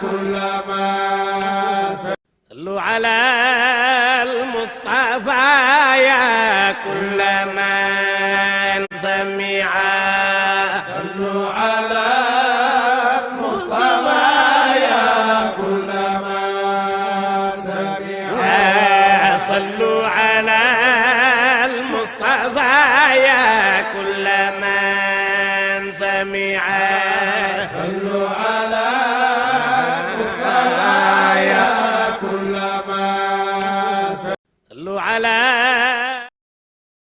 كلما صلوا على المصطفى يا كل من سمع صلوا على المصطفى يا كل من سمع صلوا على المصطفى يا كل من سمع صلوا على المصطفى يا كل من صلوا على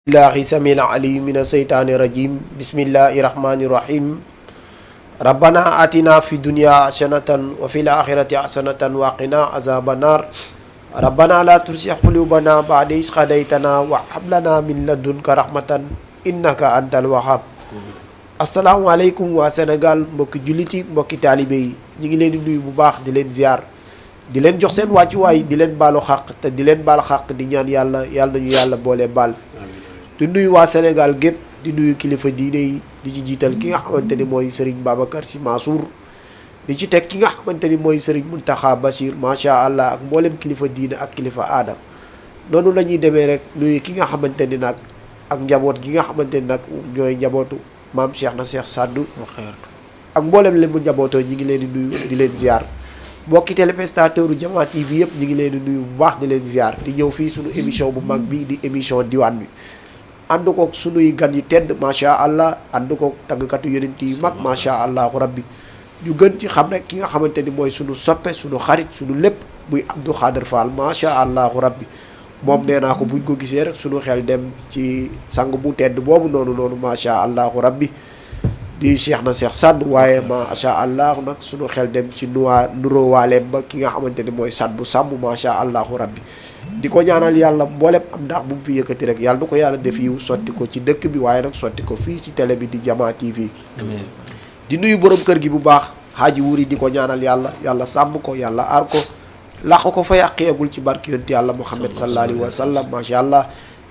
الله سميع العليم من الشيطان الرجيم بسم الله الرحمن الرحيم ربنا آتنا في الدنيا حسنة وفي الآخرة حسنة وقنا عذاب النار ربنا لا تزغ قلوبنا بعد إذ هديتنا وهب لنا من لدنك رحمة إنك أنت الوهاب asalaamaaleykum waa Sénégal mbokki jullit yi mbokki taalibe yi ñu ngi leen di nuyu bu baax di leen ziar di leen jox seen wàccuwaay di leen baalu xàq te di leen baal xàq di ñaan yàlla nañu yàlla boole baal di nuyu waa Sénégal gépp di nuyu kilifa diine yi di ci jiital ki nga xamante ni mooy Serigne Babacar Sy Mansour di ci teg ki nga xamante ni mooy Serigne Mountakha Bachir macha allah ak mboolem kilifa diine ak kilifa aada noonu la ñuy demee rek nuyu ki nga xamante ni nag ak njaboot gi nga xamante ni nag ñooy njabootu maam Cheikh na Cheikh Saddu ak mboolem leen mu njabootoo ñi ngi leen di nuyu di leen ziar mbokki téléspectateur Jama TV yëpp ñi ngi leen di nuyu bu baax di leen ziar di ñëw fii suñu émission bu mag bi di émission diwaan bi ànd kook sunuy gan yu tedd macha allah ànd kook tàggkatu yonent yu mag macha allahu rabbi ñu gën ci xam rek ki nga xamante ni mooy sunu soppe sunu xarit sunu lépp muy Abdou Khader Fall macha allahu rabbi moom nee naa ko buñ ko gisee rek sunu xel dem ci sang bu tedd boobu noonu macha allahu rabbi di Cheikh na Cheikh Sadd waaye macha allah nag sunu xel dem ci nuróowaaleem ba ki nga xamante ni mooy Sadd bu sàmm macha allahu rabbi di ko ñaanal yàlla mboolem am ndax bu mu fi yëkkati rek yàlla na ko yàlla def yiw sotti ko ci dëkk bi waaye nag sotti ko fii ci télé bi di Jama TV di nuyu borom kër gi bu baax Haaji Wuri di ko ñaanal yàlla sàmm ko yàlla aar ko làq ko fa yàqeegul ci barki yonent yàlla Muhammad sallallahu alayhi wa sallam macha allah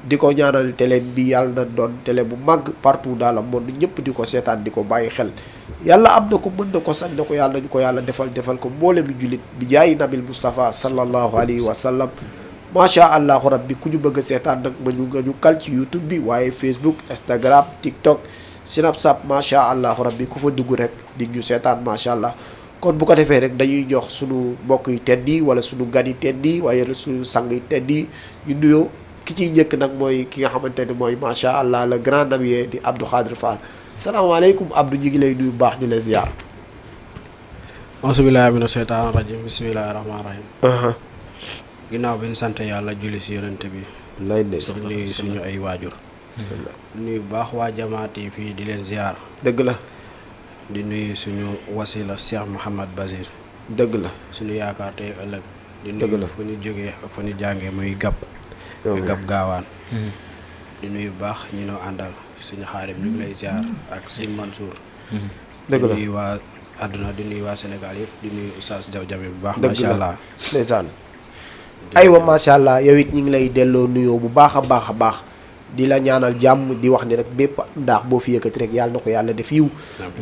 di ko ñaanal télé bi yàlla na doon télé bu mag partout dans le monde ñëpp di ko seetaan di ko bàyyi xel yàlla am na ko mën na ko sañ na ko yàlla nañu ko yàlla defal ko mboole mi jullit bi jaayi nabil Moustapha sallallahu alayhi wa sallam macha allahu rabbi ku ñu bëgg a seetaan nag ma ñu kal ci YouTube bi waaye Facebook Instagram TikTok Snapchat macha allahu rabbi ku fa dugg rek di ñu seetaan macha allah. kon bu ko defee rek dañuy jox sunu mbokk yu tedd yi wala sunu gan yi tedd yi waaye sunu sang yi tedd yi ñu nuyoo ki ciy njëkk nag mooy ki nga xamante ne mooy macha allah le grand ami di Abdou Khader Fall salaamaaleykum Abdou ñu ngi lay nuyu bu baax di la ziar. auzubillahi mina sheytaani rajim bismillahi rahmaani rahim. ginnaaw bi ñu sant yàlla julli si yonent bi. lay nuyu suñu ay waajur. nuyu bu baax waa Jama TV di leen ziar. dëgg la. di nuyu suñu wasila Cheikh Mouhamad Bachir. dëgg la suñu yaakaar tey ëllëg. di dëgg la nuyu fa ñu jógee ak fa ñu jàngee muy gab. muy gab gaawaan. di nuyu bu baax ñu noo àndal suñu xaarim ñu ngi lay ziar ak sëñ Mansour. dëgg la di nuyu waa àdduna di nuyu waa Sénégal yëpp di nuyu Oustaz Diaw Jame bu baax. dëgg la macha allah ndeysaan aywa macha allah yow it ñu ngi lay delloo nuyoo bu baax a baax di la ñaanal jàmm di wax ni rek bépp am ndax boo fi yëkkati rek yàlla na ko yàlla def yiw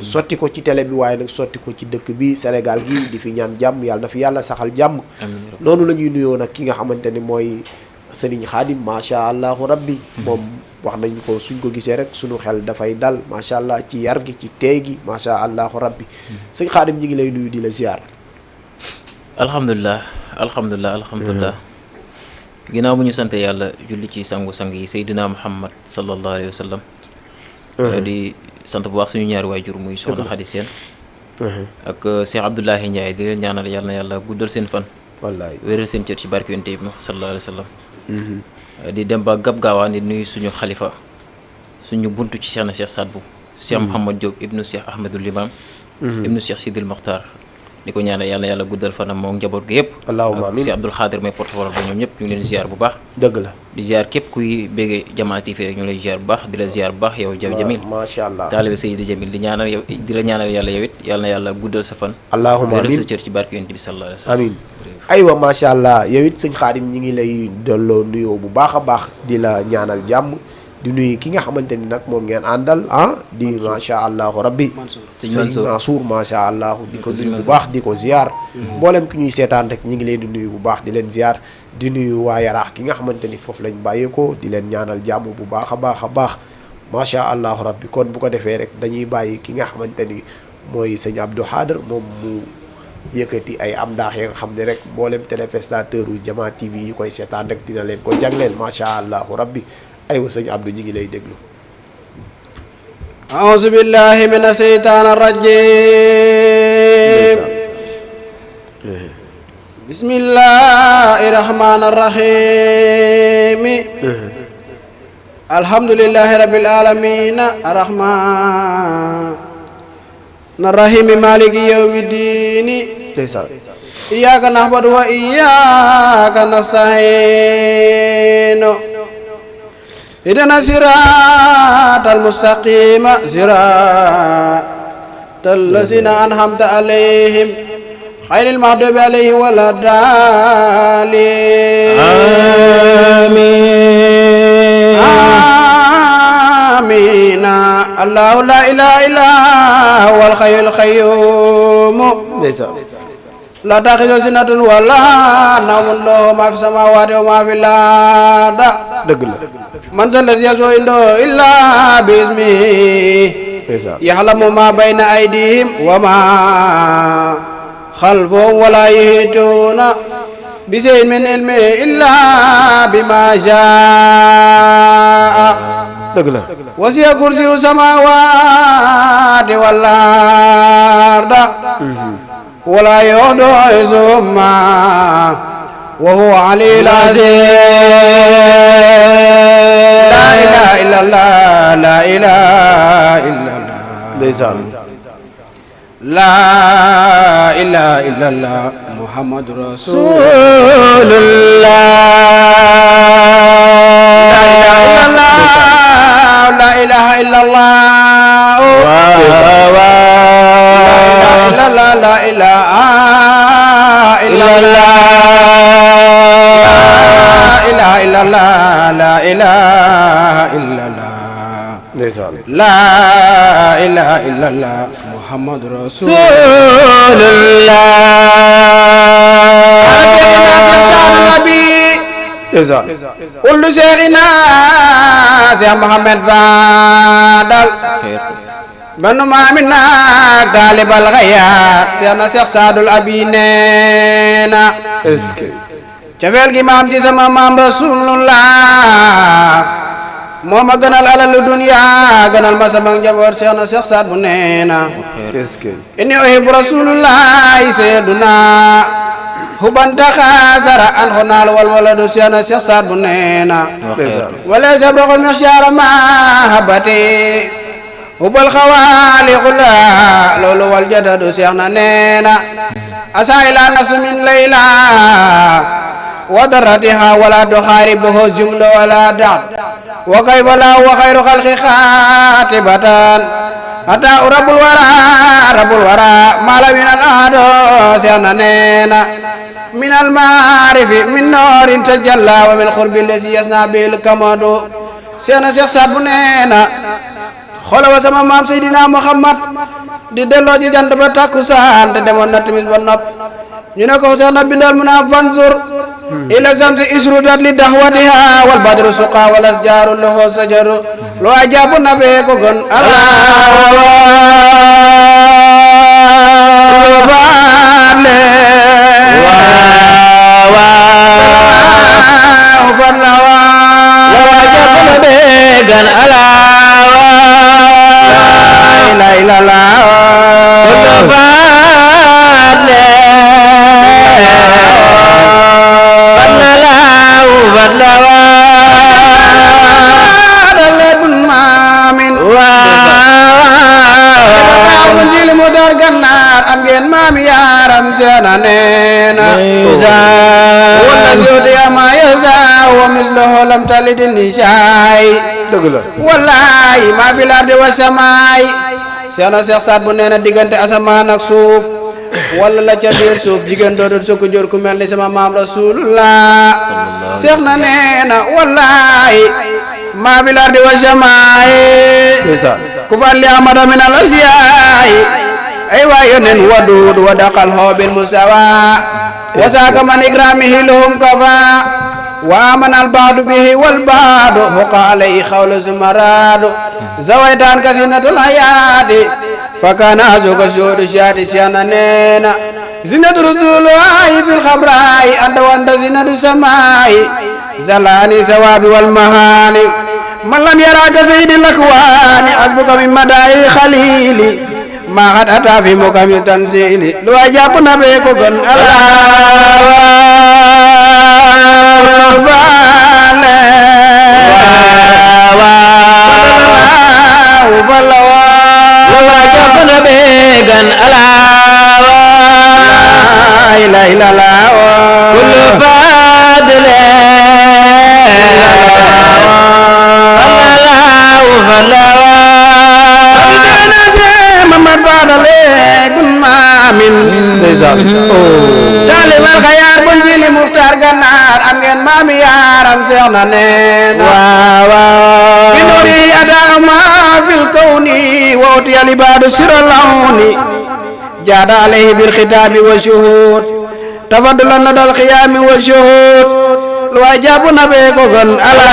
sotti ko ci télé bi waaye nag sotti ko ci dëkk bi Sénégal gi di fi ñaan jàmm yàlla na fi yàlla saxal jàmm noonu la ñuy nuyoo nag ki nga xamante ni mooy Serigne Khadim macha allahu rabbi moom wax nañu ko suñ ko gisee rek suñu xel dafay dal macha allah ci yar gi ci teey gi macha allahu rabbi sëñ Khadim ñi ngi lay nuyu di la ziar. alhamdulilah ginnaaw bu ñu sante yàlla julli ci sangu-sang yi Seydina Muhammad sallallahu alayhi wa sallam di sant bu baax suñu ñaari waajur muy soxna Khady Sène ak Cheikh Abdoulahi Ndiaye di leen ñaanal yàlla na yàlla guddal seen fan wallaay wéral seen cër ci barke yonent bi sallallahu alayhi wa sallam di dem ba gab gaawaan di nuyu suñu xalifa suñu buntu ci Cheikh na Cheikh Saad Bou Cheikh Mouhamad Diop ibnu Cheikh Ahmadul Imam ibnu Cheikh Sidil Mokhtar di ko ñaanal yàlla na yàlla guddal fanam moom njaboot gi yëpp allahumma amiin si Abdou Khader may porte-parole ba ñoom ñëpp ñu ngi leen ziar bu baax dëgg la di ziar képp kuy béggee Jama TV rek ñu lay ziar bu baax di la ziar bu baax yow Jaw Jamil macha allah taalibe Seydi Jamil di ñaanal yow di la ñaanal yàlla yow it yàlla na yàlla guddal sa fan allahumma amiin sa cër ci barke yonent bi sallallahu alayhi wa sallam amiin aywa macha allah yow it sëñ Khadim ñi ngi lay delloo nuyoo bu baax a baax di la ñaanal jàmm di nuyu ki nga xamante ni nag moom ngeen àndal di macha allahu rabbi sëñ Mansour macha allah di ko nuyu bu baax di ko ziar mboolem ki ñuy seetaan rek ñi ngi leen di nuyu bu baax di leen ziar di nuyu waa Yaraax ki nga xamante ni foofu lañ bàyyeekoo di leen ñaanal jàmm bu baax a baax a baax macha allahu rabbi kon bu ko defee rek dañuy bàyyi ki nga xamante ni mooy sëñ Abdou Khadre moom mu yëkkati ay am ndaax yi nga xam ne rek mboolem téléspectateur u Jama TV yi koy seetaan rek dina leen ko jagleel macha allahu rabbi aywa sëñ Abdou ñi ngi lay déglu. أعوذ بالله من الشيطان الرجيم بسم الله الرحمن الرحيم الحمد لله رب العالمين الرحمن الرحيم مالك يوم الدين إياك نعبد وإياك نستعين اهدنا الصراط المستقيم صراط الذين أنعمت عليهم غير المغضوب عليهم ولا الضالين آمين الله لا إله إلا هو الحي القيوم لا تأخذه سنة ولا نوم له ما في السماوات وما في الأرض من ذا الذي يشفع عنده إلا بإذنه يعلم ما بين أيديهم وما خلفهم ولا يحيطون بشيء من علمه إلا بما شاء وسع كرسيه السماوات والأرض ولا يؤوده حفظهما وهو علي العظيم لا إله إلا الله لا إله إلا الله لا إله إلا الله محمد رسول الله لا إله إلا الله لا إله إلا الله لا إله إلا الله لا إله إلا الله لا إله إلا الله محمد رسول الله قل شيخنا شيخ محمد فادل بن مامنا غالب الغيات سيدنا شيخ سعد الأبينينا cofeel gi maam ci sama maam rasulullah moo ma gënal alalu dunya gënal ma sama njaboot Seex na Seex Saad bu neena inni uhibbu rasulullah sayyiduna hubanta khasara an khonal wal waladu Seex na Seex Saad bu neena wala sabraqul mashara mahabati hubal khawali khula lolu wal jadadu Seex na neena asaila nasmin layla وضرتها ولا تخاربه جملة ولا دع وكيف لا وخير خلق خاتبة أتى رب الورى ما لم من الأهد سيرنا من المعارف من نور تجلى ومن قرب الذي يصنع به الكمد سيرنا Seex Saad bu neena xoolal wa sama maam Seydina Muhammad di delloo ji jant ba takkusaan te demoon na timis ba nopp ñu ne ko Seex na bindal mu naa fanzur ila zamsi isrudat li dahwatiha wal badru suqa wal asjaru lahu sajaru lo ajabu nabe ko gon ala lam talid nisaay wallahi ma fil ardi wa samaay Seex na Seex Saad bu neena diggante asamaan ak suuf wala la ca biir suuf jigéen dootul sukk jur ku mel ni sama maam rasulullah Seex na neena wallahi ما في الأرض والسماء كفر لأحمد من الأشياء أيوة ينن ودود ودقله بالمساواة وساق من إكرامه لهم كفا وآمن البعض به والبعض فوق عليه خول الزمراد زويدان كزينة الحياة فكان أزوك سود شاد سيانانين زينة رسول الله في الخبراء أنت وأنت زينة السماء زلاني سواب والمهاني من لم يراك سيد الأكوان حسبك من مدائي خليلي ما قد أتى في مقام التنزيل لو أجابنا بيكوكن talib al khayar bun jili muxtar gannaar am ngeen maami yaaram seex na neena bi nuri adama fil kawni wa utiya libadu siralawni jaada alayhi bil khitabi wa shuhud tafaddulan nadal qiyami wa shuhud lu ajabu nabe ko gon ala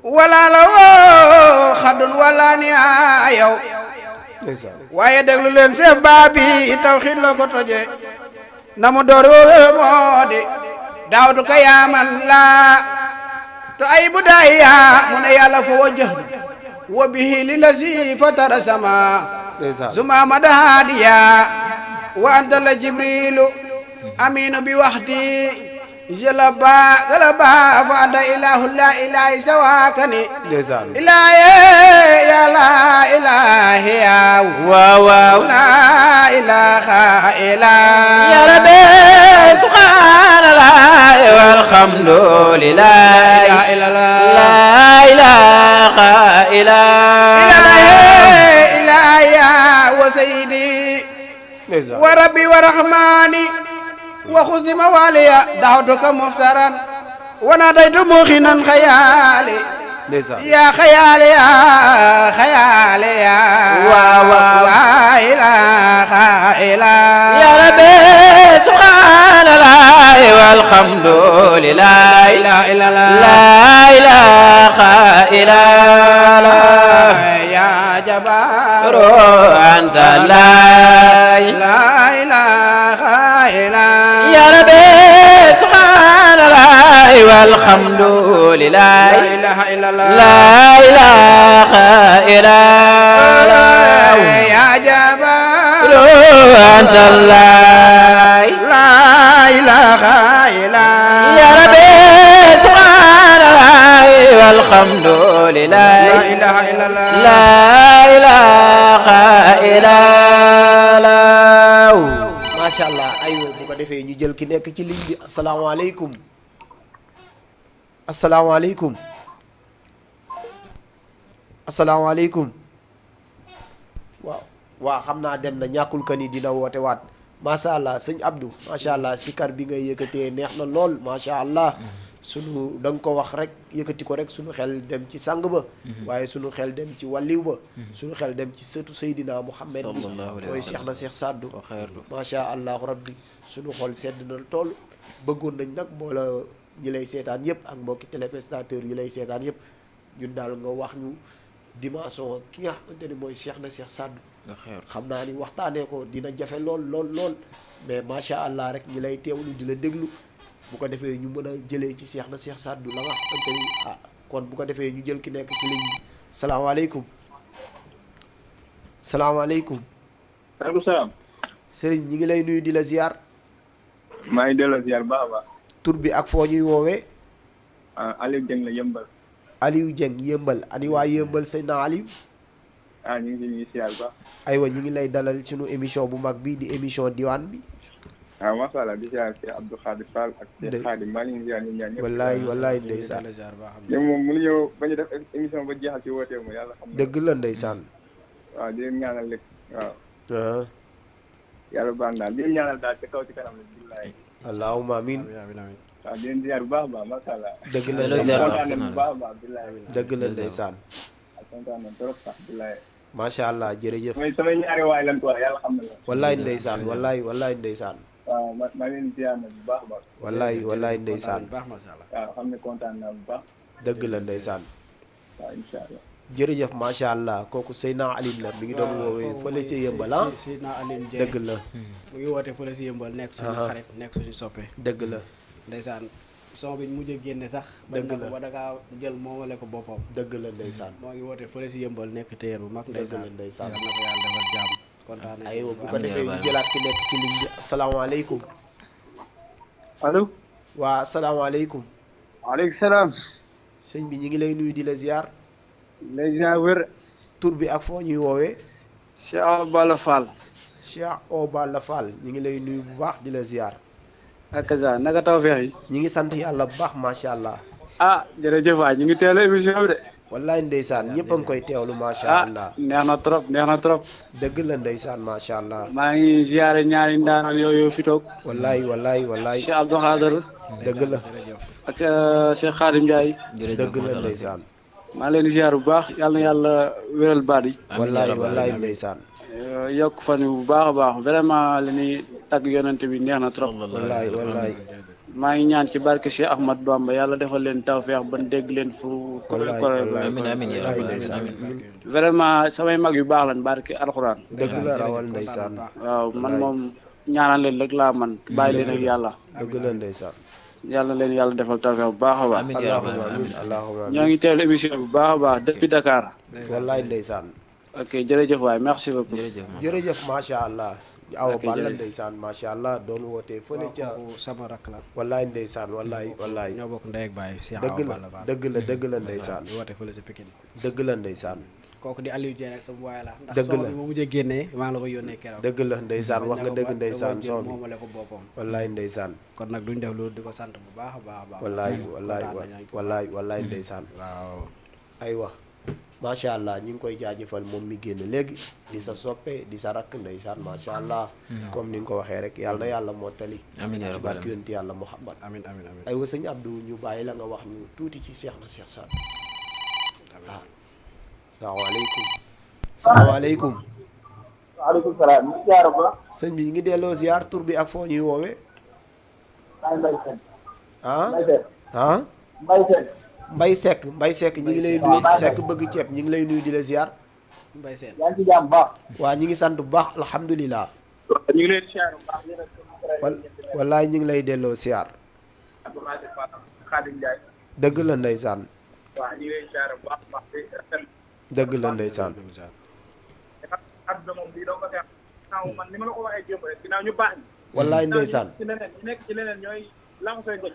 wala la woo xadun wala ni yow waaye déglu leen Seex Baabi tawxiid la ko toje na mu door moo di daawtu ka yaaman la تعيب دايا من يالا فوجه وبه للذي فتر سما زما مدهاديا وأنت لجبريل أمين بوحدي جلبا غلبا فأنت إله لا إله سواكني إله يا لا إله يا واو لا إله إلا يا ربي سبحان الله والحمد لله لا إله إلا إله يا وسيدي وربي ورحماني وخذ مواليا دعوتك مفترا وناديت موخنا خيالي يا خيالي يا خيالي يا لا إله إلا يا ربي سبحان الله والحمد لله لا إله إلا الله يا جبار أنت لا إله إلا يا ربي سبحان الله والحمد لله لا إله إلا الله لا إله إلا الله يا جبار أنت الله لا إله إلا يا ربي سبحان الله والحمد لله لا إله إلا الله لا إله إلا الله macha allah aywa bu ko defee ñu jël ki nekk ci ligne bi asalaamaaleykum asalaamaaleykum asalaamaaleykum waaw xam naa dem na ñàkkul ka ni dina woote waat macha allah sëñ Abdou macha allah sikar bi ngay yëkkatee neex na lool macha allah sunu da nga ko wax rek yëkkati ko rek sunu xel dem ci sang ba waaye sunu xel dem ci wàlliw ba sunu xel dem ci sëtu Seydina Muhammad bi mooy Cheikh na Cheikh Saddu macha allahu rabbi sunu xol sedd na tool bëggoon nañ nag mboola ñi lay seetaan yëpp ak mbokki téléspectateur yu lay seetaan yëpp ñun daal nga wax ñu dimension ki nga xamante ni mooy Cheikh na Cheikh Saddu xam naa ni waxtaanee ko dina jafe lool mais macha allah rek ñi lay teewlu di la déglu bu ko defee ñu mën a jëlee ci Cheikh na Cheikh Saddu la nga xamante ni kon bu ko defee ñu jël ki nekk ci ligne bi salaamaaleykum salaamaaleykum. maaleykum salaam. Serigne ñi ngi lay nuyu di la ziar. maa ngi delloo ziar baax a baax. tur bi ak foo ñuy woowee. Aliou Dieng la yëmbal. Aliou Dieng yëmbal ani waa yëmbal sëñ na Aliou. ñu ngi si ñuy ziar baax. aywa ñu ngi lay dalal sunu émission bu mag bi di émission diwaan bi. macha allah di ziar si Abdou Khadir Fall ak Cheikh Khadim maa ngi ziar ñu ñaan ñëpp. wallaay ndeysaan. ñoom moom mënu ñëw ba ñu def émission ba jeexal ci woote mu yàlla xam. dëgg la ndeysaan. waaw di leen ñaanal rek waaw. yàlla baax daal di leen ñaanal daal ci kaw ci kanam la billahi. allahumma amin. waaw di leen ziar bu baax a baax macha allah. dëgg la ndeysaan kontaan nañ bu baax a baax billahi. dëgg la ndeysaan. kontaan nañ trop sax billahi. macha allah jërëjëf. samay ñaari waay lan ko wax yàlla xam na la. wallaay ndeysaan wallaay ndeysaan. waaw maa ngi leen ziar nag bu baax a baax. wallaay ndeysaan. waaw xam ne kontaan naa bu baax. dëgg la ndeysaan. waaw incha allah. jërëjëf macha allah kooku Seyna Aline la mi ngi doon woowee fële ca yëmbal ah. Seydina Aline Dieng dëgg la. mu ngi woote fële si yëmbal nekk suñu xarit nekk suñu soppe. dëgg la. ndeysaan son bi mujj a génne sax. dëgg la bañ na ko ba dangaa jël moomale ko boppam. dëgg la ndeysaan. moo ngi woote fële si yëmbal nekk téer bu mag. dëgg la ndeysaan yal na ko yàlla defal jàmm. kontaan nañu aywa bu ko defee ñu jëlaat ki nekk ci ligne bi asalaamaaleykum. allo. waa asalaamaaleykum. waaleykum salaam. sëñ bi ñu ngi lay nuyu di la ziar. lay ziar wér. tur bi ak foo ñuy woowee. Cheikh Awa Balla Fall. Cheikh Awa Balla Fall ñu ngi lay nuyu bu baax di la ziar. ak Kaza naka tawfeex yi. ñu ngi sant yàlla bu baax macha allah. jërëjëf waay ñu ngi teelu émission bi de. wallaay ndeysaan ñëpp a ngi koy teewlu macha allah. neex na trop. dëgg la ndeysaan macha allah. maa ngi ziare ñaari ndaanaan yooyu fi toog. wallaay. Cheikh Abdou Khadir. dëgg la. ak Cheikh Khadim Ndiaye. dëgg la ndeysaan. maa ngi leen di ziar bu baax yal na yàlla wéral baat yi. wallaay ndeysaan. yokk fan yu bu baax a baax vraiment li ñuy tagg yonente bi neex na trop. wallaay. maa ngi ñaan ci barke Cheikh Ahmad Bamba yàlla defal leen tawfeex ban dégg leen fu. amiin vraiment samay mag yu baax lan barke alxuraan. dëgg la rawal ndeysaan. waaw man moom ñaanal leen rek laa man bàyyi leen ak yàlla. dëgg la ndeysaan. yàlla leen yàlla defal tawfeex bu baax a baax. amiin yaa allahumma rabbal amin allahumma amin ñoo ngi teewlu émission bu baax a baax depuis Dakar. wallaay ndeysaan ok jërëjëf waay merci beaucoup. jërëjëf macha allah awa Ok, balla jërëjëf. ndeysaan macha allah doon wootee fële ca kooku sama rakk la wallaay ndeysaan wallaay ñoo bokk ndey ak baay Cheikh dëgg Awa la Balla Balla dëgg la ndeysaan di woote fële sa Pikine dëgg la ndeysaan kooku di Aliou Dieng ak sama waay la ndax Dëgg son la. bi ma mujjee génnee maa ngi la ko yónnee keroog dëgg la ndeysaan wax nga dëgg ndeysaan son bi moomale ko boppam wallaay ndeysaan kon nag duñ def loolu di ko sant bu baax a baax a baax wallaay ndeysaan waaw aywa macha allah ñi ngi koy jaajëfal moom mi génn léegi di sa soppe di sa rakk ndeysaan macha allah comme ni nga ko waxee rek yàlla na yàlla mottali amiin yaa ci rabbal barke yonent yàlla Muhammad amin amin amin aywa sëñ Abdou ñu bàyyi la nga wax ñu tuuti ci Cheikh na Cheikh Saad waaw salaamaaleykum salaamaaleykum waaleykum salaam ñu ziar ba sëñ bi ngi delloo ziar tur bi ak foo ñuy woowee ay Mbaye Seck ah Mbaye Seck ah Mbaye Seck Mbay Seck ñi ngi lay nuyu Seck bëgg ceeb ñi ngi lay nuyu di la ziar Mbaye Sène yaa ngi ci jàmm baax waa ñi ngi sant bu baax alhamdulilah ñu ngi leen ziar bu baax yéen wallaay ñi ngi lay delloo ziar Abdoulaye Fall Khadim Ndiaye dëgg la ndeysaan waaw ñu ngi leen ziar bu baax baax di rafetlu dëgg la ndeysaan àdduna moom lii doo ko seex ginnaaw man ni ma la ko waxee démb rek ginnaaw ñu baax ñi wallaay ndeysaan ci leneen ñu nekk ci leneen ñooy la nga koy gëj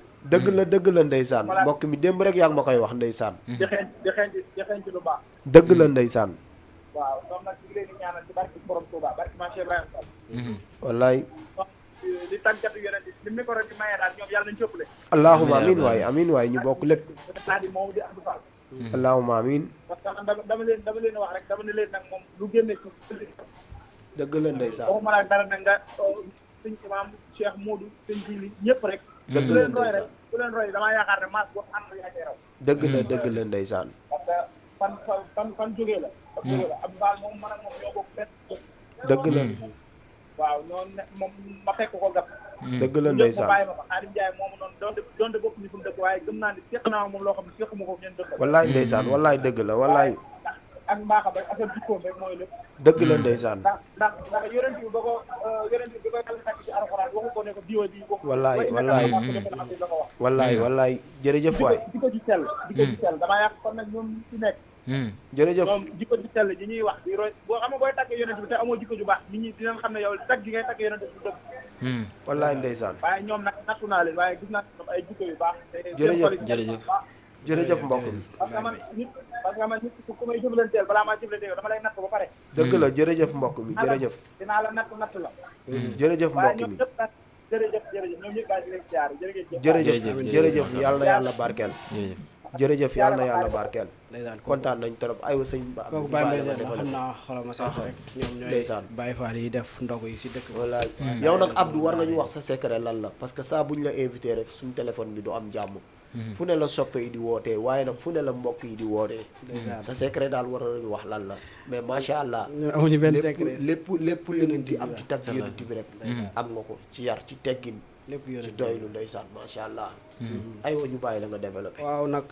dëgg la ndeysaan mbokk mi démb rek yaa ngi ma koy wax ndeysaan di xeeñ ci lu baax dëgg la ndeysaan waaw ñoom nag ñu ngi leen di ñaanal ci barke borom Touba barke Maam Cheikh Ibrahima Fall wallaay li tàggatu yonent bi ni ko rek di mayee daal ñoom yàlla nañu cëppale allahuma amin waay ñu bokk lépp naa di moom di Abdou Fall allahuma amin parce que man dama leen wax rek dama ne leen nag moom lu génne ci dëgg la ndeysaan waxuma la dara nag nga sëñ imam Cheikh Modou sëñ Jili ñëpp rek dëgg bu la leen roy ndeysaan rek bu leen roy damaa yaakaar ne maas boo ànd yaa cay raw dëgg la ndeysaan parce que fan jógee la jógee la Abdou Fall moom man ak moom ñoo bokk benn dëgg la waaw noonu ne moom ma fekk ko gab dëgg la ma ndeysaan bàyyi ma fa Xaadim Njaay moomu noonu donte bokk ñu fu mu dëkk waaye gëm naa ne seq naa moom loo xam ne sequma ko ñeen dëkk wallaay ndeysaan wallaay dëgg la wallaay ak mbaaxam rek affaire jikkoom rek mooy lépp dëgg la ndeysaan ndax yonent bi ba ko yonent bi ba ko yàlla nekk ci alxuraan waxu ko ne ko diwa di waxu wallaay jërëjëf waay di ko ci sell damaa yàq kon nag ñoom ci nekk jërëjëf ñoom jikko ci sell ji ñuy wax di roy boo xam ne booy tàggee yonent bi te amoo jikko ju baax nit ñi dinañ xam ne yow tagg gi ngay tàggee yonent bi du dëgg wallaay ndeysaan waaye ñoom nag nattu naa leen waaye gis naa ñoom ay jikko yu baax jërëjëf mbokk mi parce que man nit ku may jëflanteel balaa maa jëflanteel dama lay natt ba pare dëgg la jërëjëf mbokk mi jërëjëf dinaa la natt la jërëjëf waaye mbokk ñoom mi ñëpp nag jërëjëf ñoom ñëpp daal di leen jaar jërëjëf yàlla na yàlla barkeel jërëjëf yàlla na yàlla barkeel ndeysaan kontaan nañ trop aywa sëñ ba kooku Baye Mbaye Sène xam naa xolam ma seet rek ñoom ñooy ndeysaan Baye Fall yi def ndogu yi si dëkk bi wallaay yow nag Abdou war nga ñu wax sa secret lan la parce que saa buñ la invité rek suñ téléphone bi du am jàmm fu ne la soppe yi di wootee waaye nag fu ne la mbokk yi di wootee sa secret daal war nañu wax lan la mais macha allah ñun amuñu benn secret lépp leneen di am ci tagg yonent bi rek am nga ko ci yar ci teggin lépp ci yonent doylu ndeysaan macha allah aywa ñu bàyyi la nga développé waaw nag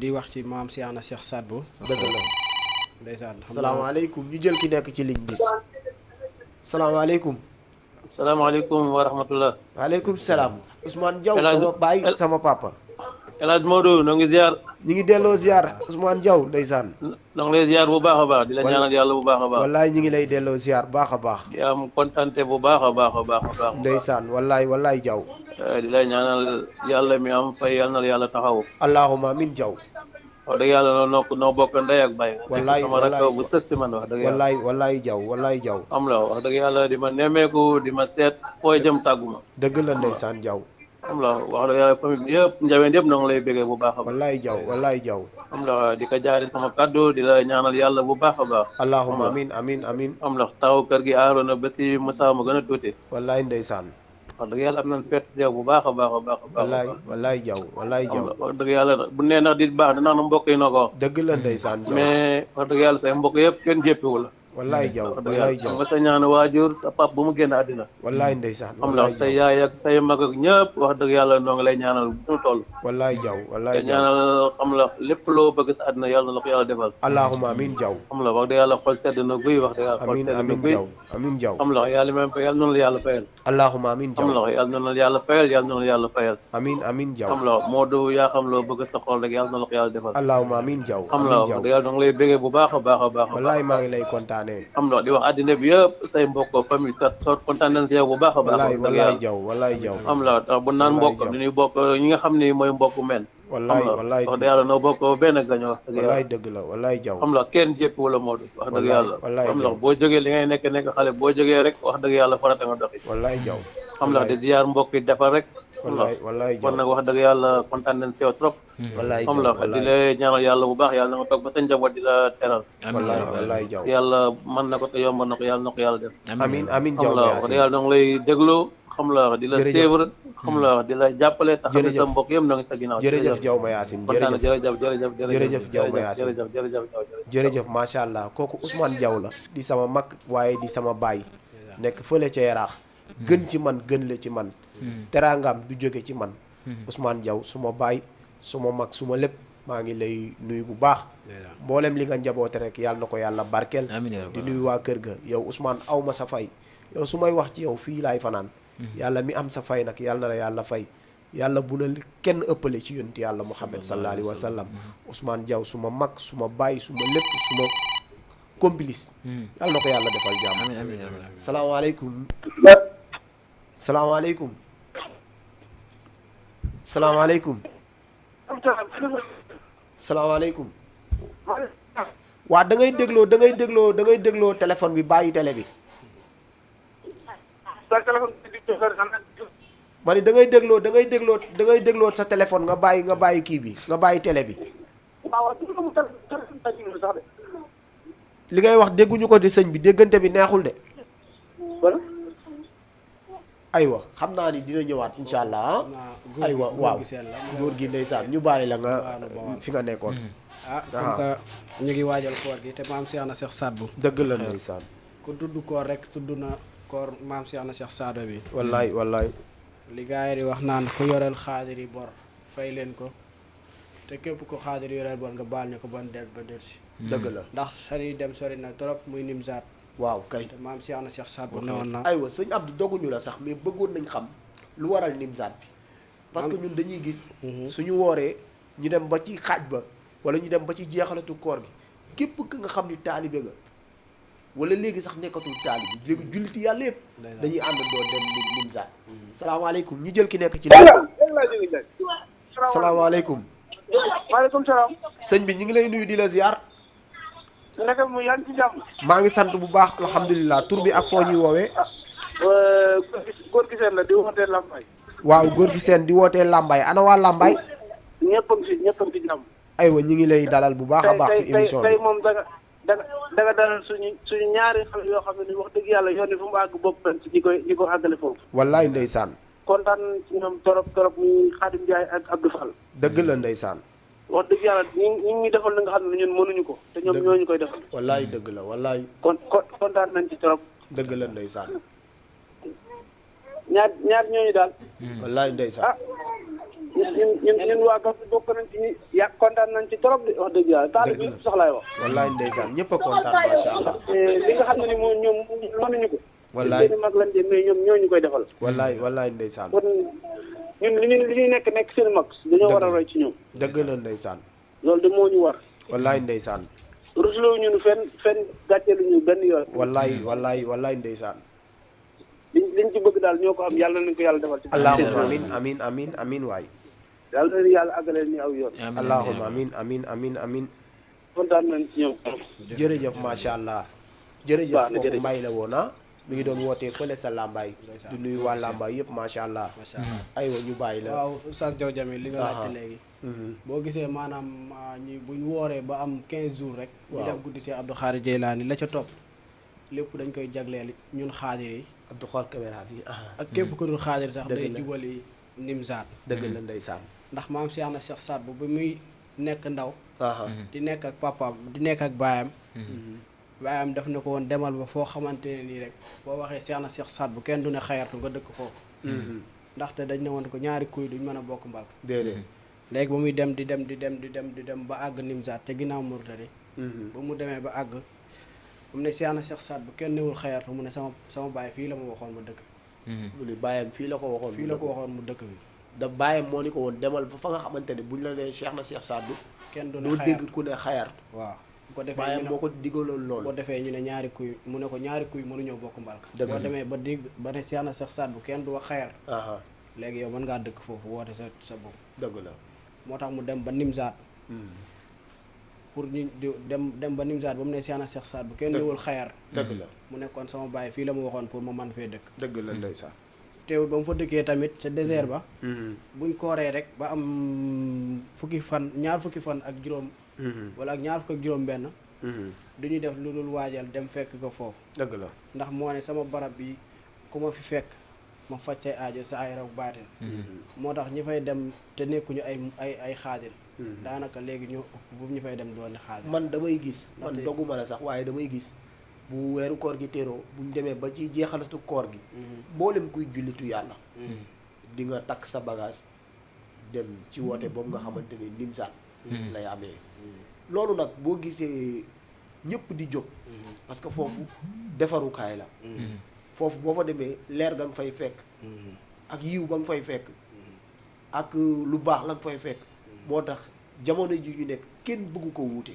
di wax ci maam Cheikh na Cheikh Saad Bou dëgg la ndeysaan xam naa salaamaaleykum ñu jël ki nekk ci ligne bi salaamaaleykum salaamaaleykum wa rahmatullah. waaleykum salaam Ousmane Diaw El Hadj sama baay sama papa El Hadj Modou noo ngi ziar. ñi ngi delloo ziar Ousmane Diaw ndeysaan noo ngi lay ziar bu baax a baax di la ñaanal yàlla bu baax a baax. wallaay ñi ngi lay delloo ziar baax a baax di am kontante bu baax a baax a baax a baax. ndeysaan wallaay Diaw di la ñaanal yàlla mi am fay yàlla na la yàlla taxaw. allahumma amin Diaw wax dëgg yàlla noo bokk ndey ak baay. wallaay sama rakk bu sës si man wax dëgg yàlla. wallaay Diaw am la wax dëgg yàlla di ma nemmeeku di ma seet fooy jëm tàggu ma. dëgg la ndeysaan Diaw am la wax dëgg yàlla famille bi yëpp njaween yëpp noo ngi lay béggee bu baax a baax. wallaay Diaw am la di ko jaari sama kaddu di la ñaanal yàlla bu baax a baax. allahumma amin am la taw kër gi aaroon na ba si Moussa ma gën a tuuti. wallaay ndeysaan wax dëgg yàlla am nañ fett si yow bu baax a baax a baax. wallaay Diaw wax dëgg yàlla bu nee ndax di baax dina na mbokk yi noo ko wax. dëgg la ndeysaan Diaw mais wax dëgg yàlla say mbokk yëpp kenn jéppiwu la. wallaay jaw wallaay jaw xam nga sa ñaan waajur sa pap bu mu génn àddina wallaay ndeysaan xam la say yaay ak say mag ak ñëpp wax dëgg yàlla noo ngi lay ñaanal bu mu toll wallaay jaw wallaay te jaw ñaanal xam la lépp loo bëgg sa àddina yàlla na la ko yàlla defal allahumma amin jaw xam la wax dëgg yàlla xol sedd na guy wax dëgg yàlla xol amin sedd na amin guy jaw amin jaw xam la yàlla même yàlla noonu la yàlla fayal allahumma amin jaw xam la yàlla noonu la yàlla fayal yàlla noonu la yàlla fayal amin amin jaw xam la moo du yaa xam loo bëgg sa xol rek yàlla na la ko yàlla defal allahumma amin jaw xam la amin wax jaw dëgg yàlla danga lay bégee bu baax a baax a baax wallaay maa ngi lay kontaanee xam la di wax àddina bi yëpp say mbokk famille sa kontaan nañ si yow bu baax a baax wallaay wax dëgg wallaay yàlla jaw wallaay jaw xam la tax bu naan wallaay mbokk jaw. du ñuy bokk ñi nga xam ni mooy mbokk men wallaay xam la wallaay wax dëgg yàlla noo bokk benn gaño wax dëgg wallaay yàlla dëgg la wallaay jaw xam la kenn jépp wala Modou wax dëgg wallaay yàlla wallaay xam la jaw. boo jógee li ngay nekk xale boo jógee rek wax dëgg yàlla farata nga doxi wallaay jaw xam la di ziar mbokk yi defar rek xam la wallaay wallaay jaw kon nag wax dëgg yàlla kontaan nañ si yow trop wallaay xam jaw la di wallaay la ñaanal yàlla bu baax yàlla na nga toog ba sa njaboot di la teral wallaay wallaay jaw yàlla mën na ko te yomb na ko yàlla na ko yàlla def amin amin xam jaw la wax dëgg yàlla danga lay déglu xam la di la Jërëjëf. suivre xam la di la jàppale te xam ne sa Jërëjëf. mbokk yëpp na nga sa ginnaaw jërëjëf jaw ma yaasin kontaan na jërëjëf jërëjëf Jërëjëf Diaw Mayacine. jërëjëf jërëjëf macha allah kooku Ousmane Diaw la di sama mag waaye di sama baay nekk fële ca yaraax gën ci man gën la ci man teraangam du jóge ci man Ousmane Diaw suma baay suma mag suma lépp maa ngi lay nuyu bu baax mboolem li nga njaboote rek yàlla na ko yàlla barkeel amiin yaa di rabbal nuyu waa kër ga yow Ousmane aw ma sa fay yow su may wax ci yow fii laay fanaan yàlla mi am sa fay nag yàlla na la yàlla fay yàlla bu la kenn ëppale ci yonent yàlla Muhammad sallallahu alayhi wa sallam Ousmane Diaw suma mag suma baay suma lépp suma complice yàlla na ko yàlla defal jàmm amiin amiin yaa rabbal salaamaaleykum salaamaaleykum salaamaaleykum salaamaaleykum waa da ngay dégloo téléphone bi bàyyi télé bi ma ni da ngay dégloo sa téléphone nga bàyyi kii bi nga bàyyi télé bi li ngay wax dégguñu ko di sëñ bi déggante bi neexul de aywa xam naa ni dina ñëwaat insha allah aywa waaw góor gi ndeysaan ñu bàyyi la nga fi nga nekkoon comme que ñu ngi waajal koor gi te maam Cheikh na Cheikh Sadbou dëgg la ndeysaan ku tudd koor rek tudd na koor maam Cheikh na Cheikh Sadbou bi wallaay wallaay li gars yi di wax naan ku yoreel xaadir yi bor fay leen ko te képp ko xaadir yoreel bor nga baal ñu ko ban del ba del si dëgg la ndax sori dem sori na trop muy Nimzaat waaw kay te maam Cheikh na Cheikh Sadbou ne woon na aywa sëñ Abdou doguñu la sax mais bëggoon nañ xam lu waral Nimzaat bi parce que ñun dañuy gis suñu wooree ñu dem ba ci xaaj ba wala ñu dem ba ci jeexalatu koor gi képp ka nga xam ni taalibe nga wala léegi sax nekkatul taalibe léegi julliti yàlla yëpp dañuy àndandoo dem Nimzaat salaamaaleykum ñi jël ki nekk ci salaamaaleykum maaleykum salaam. sëñ bi ñu ngi lay nuyu di la ziar naka mu yaa ngi ci jàmm. maa ngi sant bu baax alhamdulilah tur bi ak foo ñuy woowee góor gi seen la di wootee Lambaye. waaw góor gi seen di wootee Lambaye ana waa Lambaye ñëpp a ngi ci jàmm. aywa ñu ngi lay dalal bu baax a baax si émission tey bi moom danga dalal suñu ñaari xale yoo xam ne ni wax dëgg yàlla yoon fu mu àgg bopp pen ci ñi ko àggale foofu. wallaay ndeysaan kontaan ci ñoom torop muy Khadim Ndiaye ak Abdou Fall. dëgg la ndeysaan wax dëgg yàlla ñi ngi defal li nga xam ne ñun mënuñu ko te ñoom ñooñu koy defal. wallaay dëgg la wallaay kontaan nañ ci torop. dëgg la ndeysaan ñaar ñooñu daal. wallaay ndeysaan ñun waa Gafou bokk nañ ci ñi kontaan nañ ci trop de wax dëgg yàlla taal bi sax laay wax. wallaay ndeysaan ñëpp a kontaan macha allah li nga xam ne ni moom ñoom mënuñu ko. wallaay seen mag lañ de mais ñoom ñooñu koy defal. wallaay ndeysaan kon ñun li ñuy nekk seen mag dañoo war a roy ci ñoom. dëgg la ndeysaan loolu de moo ñu war. wallaay ndeysaan rusloo ñu fenn gàcceelu ñu benn yoon. wallaay ndeysaan liñ ci bëgg daal ñoo ko am yàlla nañ ko yàlla defal ci. allahumma amin waay yàlla na yàlla àggaleel ñu aw yoon. allahumma amin kontaan nañ ci ñoom. jërëjëf macha allah jërëjëf kooku mbay la woon mi ngi doon wootee fële sa Lambaye du nuyu waa Lambaye yëpp macha allah aywa ñu bàyyi la waaw Oustaz Diaw Jamil li nga laajte léegi boo gisee maanaam ñi buñ wooree ba am 15 jours rek ñu def guddi si Abdou Khadir Jeylaani la ca topp lépp dañ koy jagleel ñun xaadir yi Abdou xool caméra bi ak képp ku dul xaadir sax day jubali Nimzaat dëgg la ndeysaan ndax maam Cheikh na Cheikh Sadbou ba muy nekk ndaw di nekk ak papaam di nekk ak baayam baayam def na ko woon demal ba foo xamante ne nii rek boo waxee Seexna Seex Saad bu kenn du ne xayartu nga dëkk foofu ndaxte dañ ne woon ko ñaari kuy duñ mën a bokk mbal déedéet léegi ba muy dem di dem ba àgg Nimzaat ca ginnaaw Mauritanie ba mu demee ba àgg mu ne Seexna Seex Saad bu kenn newul xayartu mu ne sama baay fii la ma waxoon ma dëkk mu ni bàyyam fii la ko waxoon fii la ko waxoon mu dëkk bi da bàyyam moo ni ko woon demal fa nga xamante ne buñ la nee Seexna Seex Saad bu kenn du ne doo xayartu dégg ku ne xayartu waaw bu ko defee bàyyam moo ko digaloon boo loolu defee ñu ne ñaari kuy mu ne ko ñaari kuy mënuñoo bokk mbalka Dëgg boo la. demee ba dégg ba ne Seexna Seex Saad bu kenn du wax xayar aha léegi yow mën ngaa dëkk foofu woote sa bopp dëgg la moo tax mu dem ba Nimzaat pour ñu dem ba Nimzaat ba mu ne Seexna Seex Saad bu kenn newul xayar dëgg la mu nekkoon sama baay fii la ma waxoon pour ma man fee dëkk dëgg la ndeysaan teewul ba mu fa dëkkee tamit sa désert ba buñ kooree rek ba am ñaar fukki fan ak juróom wala ak ñaar fukk ak juróom benn du ñu def lu dul waajal dem fekk ko foofu dëgg la ndax moo ne sama barab bi ku ma fi fekk ma faj say aajo sa ay raw baatin moo tax ñi fay dem te nekkuñu ay xaadir daanaka léegi ñoo ëpp foofu ñu fay dem doon xaadir man damay gis man Ndaxte- dogguma la sax waaye damay gis bu weeru koor gi teroo buñ demee ba ci jeexalatu koor gi mboolem kuy jullitu yàlla di nga takk sa bagage dem ci woote boobu nga xamante ne Nimzaat lay amee loolu nag boo gisee ñëpp di jóg parce que foofu defarukaay la foofu boo fa demee leer ga nga fay fekk ak yiw ba nga fay fekk ak lu baax la nga fay fekk moo tax jamono ji ñu nekk kenn bëggu ko wuute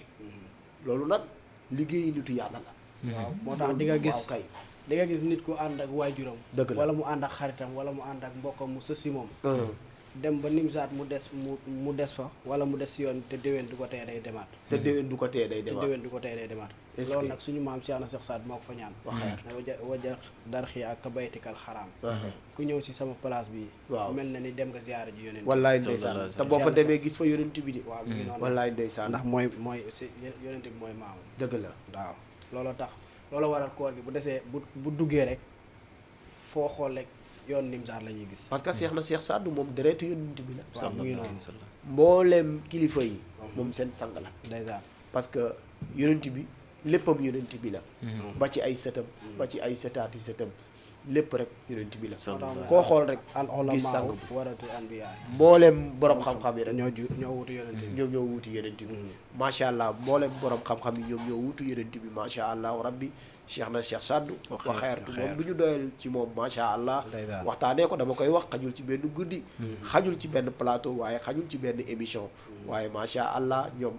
loolu nag liggéeyi nitu yàlla la waaw moo tax di nga gis waaw kay di nga gis nit ku ànd ak waajuram Dëgg la. wala mu ànd ak xaritam wala mu ànd ak mbokkam mu sës si moom dem ba Nimzaat mu des fa wala mu des si yoon te déwén du ko tee day demaat te déwén du ko tee day te demaat déwén du ko tee day demaat Est-ce loolu que- nag suñu maam Seexna Seex Saad moo ko fa ñaan ne waja darxi ak ka baytikal xaraam ku ñëw si sama place bi Waaw. mel na ni dem nga ziyaara ji yonent wallaay Sallallahu ndeysaan alayhi te boo fa demee gis fa yonent bi de waaw mi ngi noonu wallaay ndeysaan ndax mooy si yonent bi mooy maamu dëgg la waaw looloo tax loolu waral koor gi bu desee bu duggee rek foo xool rek yoon Nimzaat la ñuy gis parce que Seexna Seex Saad bu moom deretu yonent bi la waaw mu ngi noonu mbooleem kilifa yi moom seen sang la ndeysaan parce que yonent bi léppam yonent bi la ba ci ay sëtam ba ci ay sëtaati sëtam lépp rek yonent bi la koo xool rek al gis sang ulamaa bi waratul anbiyaa mbooleem borom xam-xam yi rek ñoo wutu yonent bi ñoom ñoo wuutu yonent bi macha allah mbooleem borom xam-xam yi ñoom ñoo wuutu yonent bi macha allah rabbi Seexna Seex Saad wa xayartu moom du ñu doyal ci moom macha allah Ndeysaan. waxtaanee ko dama koy wax xajul ci benn guddi xajul ci benn plateau waaye xajul ci benn émission waaye macha allah ñoom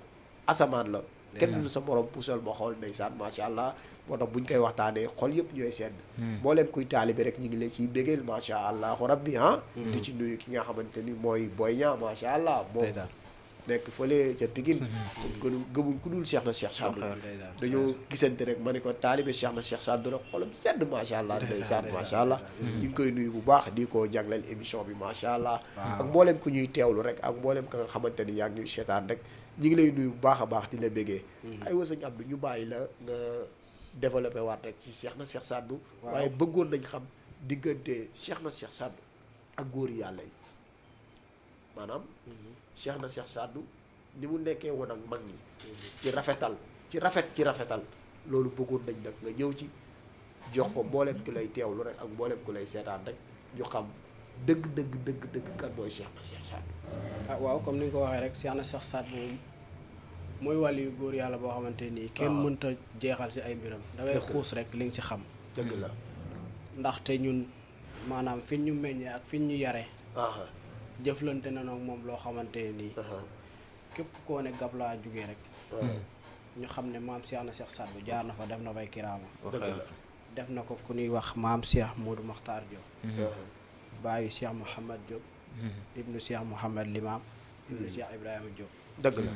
asamaan la kenn du sa borom puusal ma xool ndeysaan macha allah moo tax buñ koy waxtaanee xol yëpp ñooy sedd mbooleem kuy taalibe rek ñu ngi leen ciy bégeel macha allah rabbi di ci nuyu ki nga xamante ni mooy Boy Niang macha allah moom ndeysaan nekk fële ca Pikine gëmuñ ku dul Seexna Seex Saad bu dañoo gisante rek ma ne ko taalibe Seexna Seex Saad bu rek xolam sedd macha allah ndeysaan macha allah ñu ngi koy nuyu bu baax di ko jagleel émission bi macha allah ak mboolem ku ñuy teewlu rek ak mboolem ka nga xamante ni yaa ngi ñuy seetaan rek ñu ngi lay nuyu bu baax a baax di la bégee ay wasañ Abdou ñu bàyyi la nga développé waat rek ci Seexna Seex Saad bu waaye bëggoon nañ xam diggante Seexna Seex Saad bu ak góor yàlla yi maanaam Seexna Seex Saad bu ni mu nekkee woon ak mag ñi ci rafetal loolu bëggoon nañ nag nga ñëw ci jox ko mboolem ki lay teewlu rek ak mboolem ki lay seetaan rek ñu xam dëgg kan mooy Seexna Seex Saad bu ah waaw comme ni nga ko waxee rek Seexna Seex Saad bu mooy wàll yu góor yàlla boo xamante nii kenn mënta jeexal si ay mbiram da ngay xuus rek li nga si xam dëgg la ndaxte ñun maanaam fi ñu meññee ak fi ñu yare jëflante na noog moom loo xamante nii képp koo ne gab laa jugee rek ñu xam ne maam Seexna Seex Saad bu jaar na fa def na fay kiraama def na ko ku ñuy wax maam Cheikh Modou Makhtar Diop baayu Cheikh Mouhamad Diop ibnu Cheikh Mouhamad Limam ibnu Cheikh Ibrahima Diop dëgg la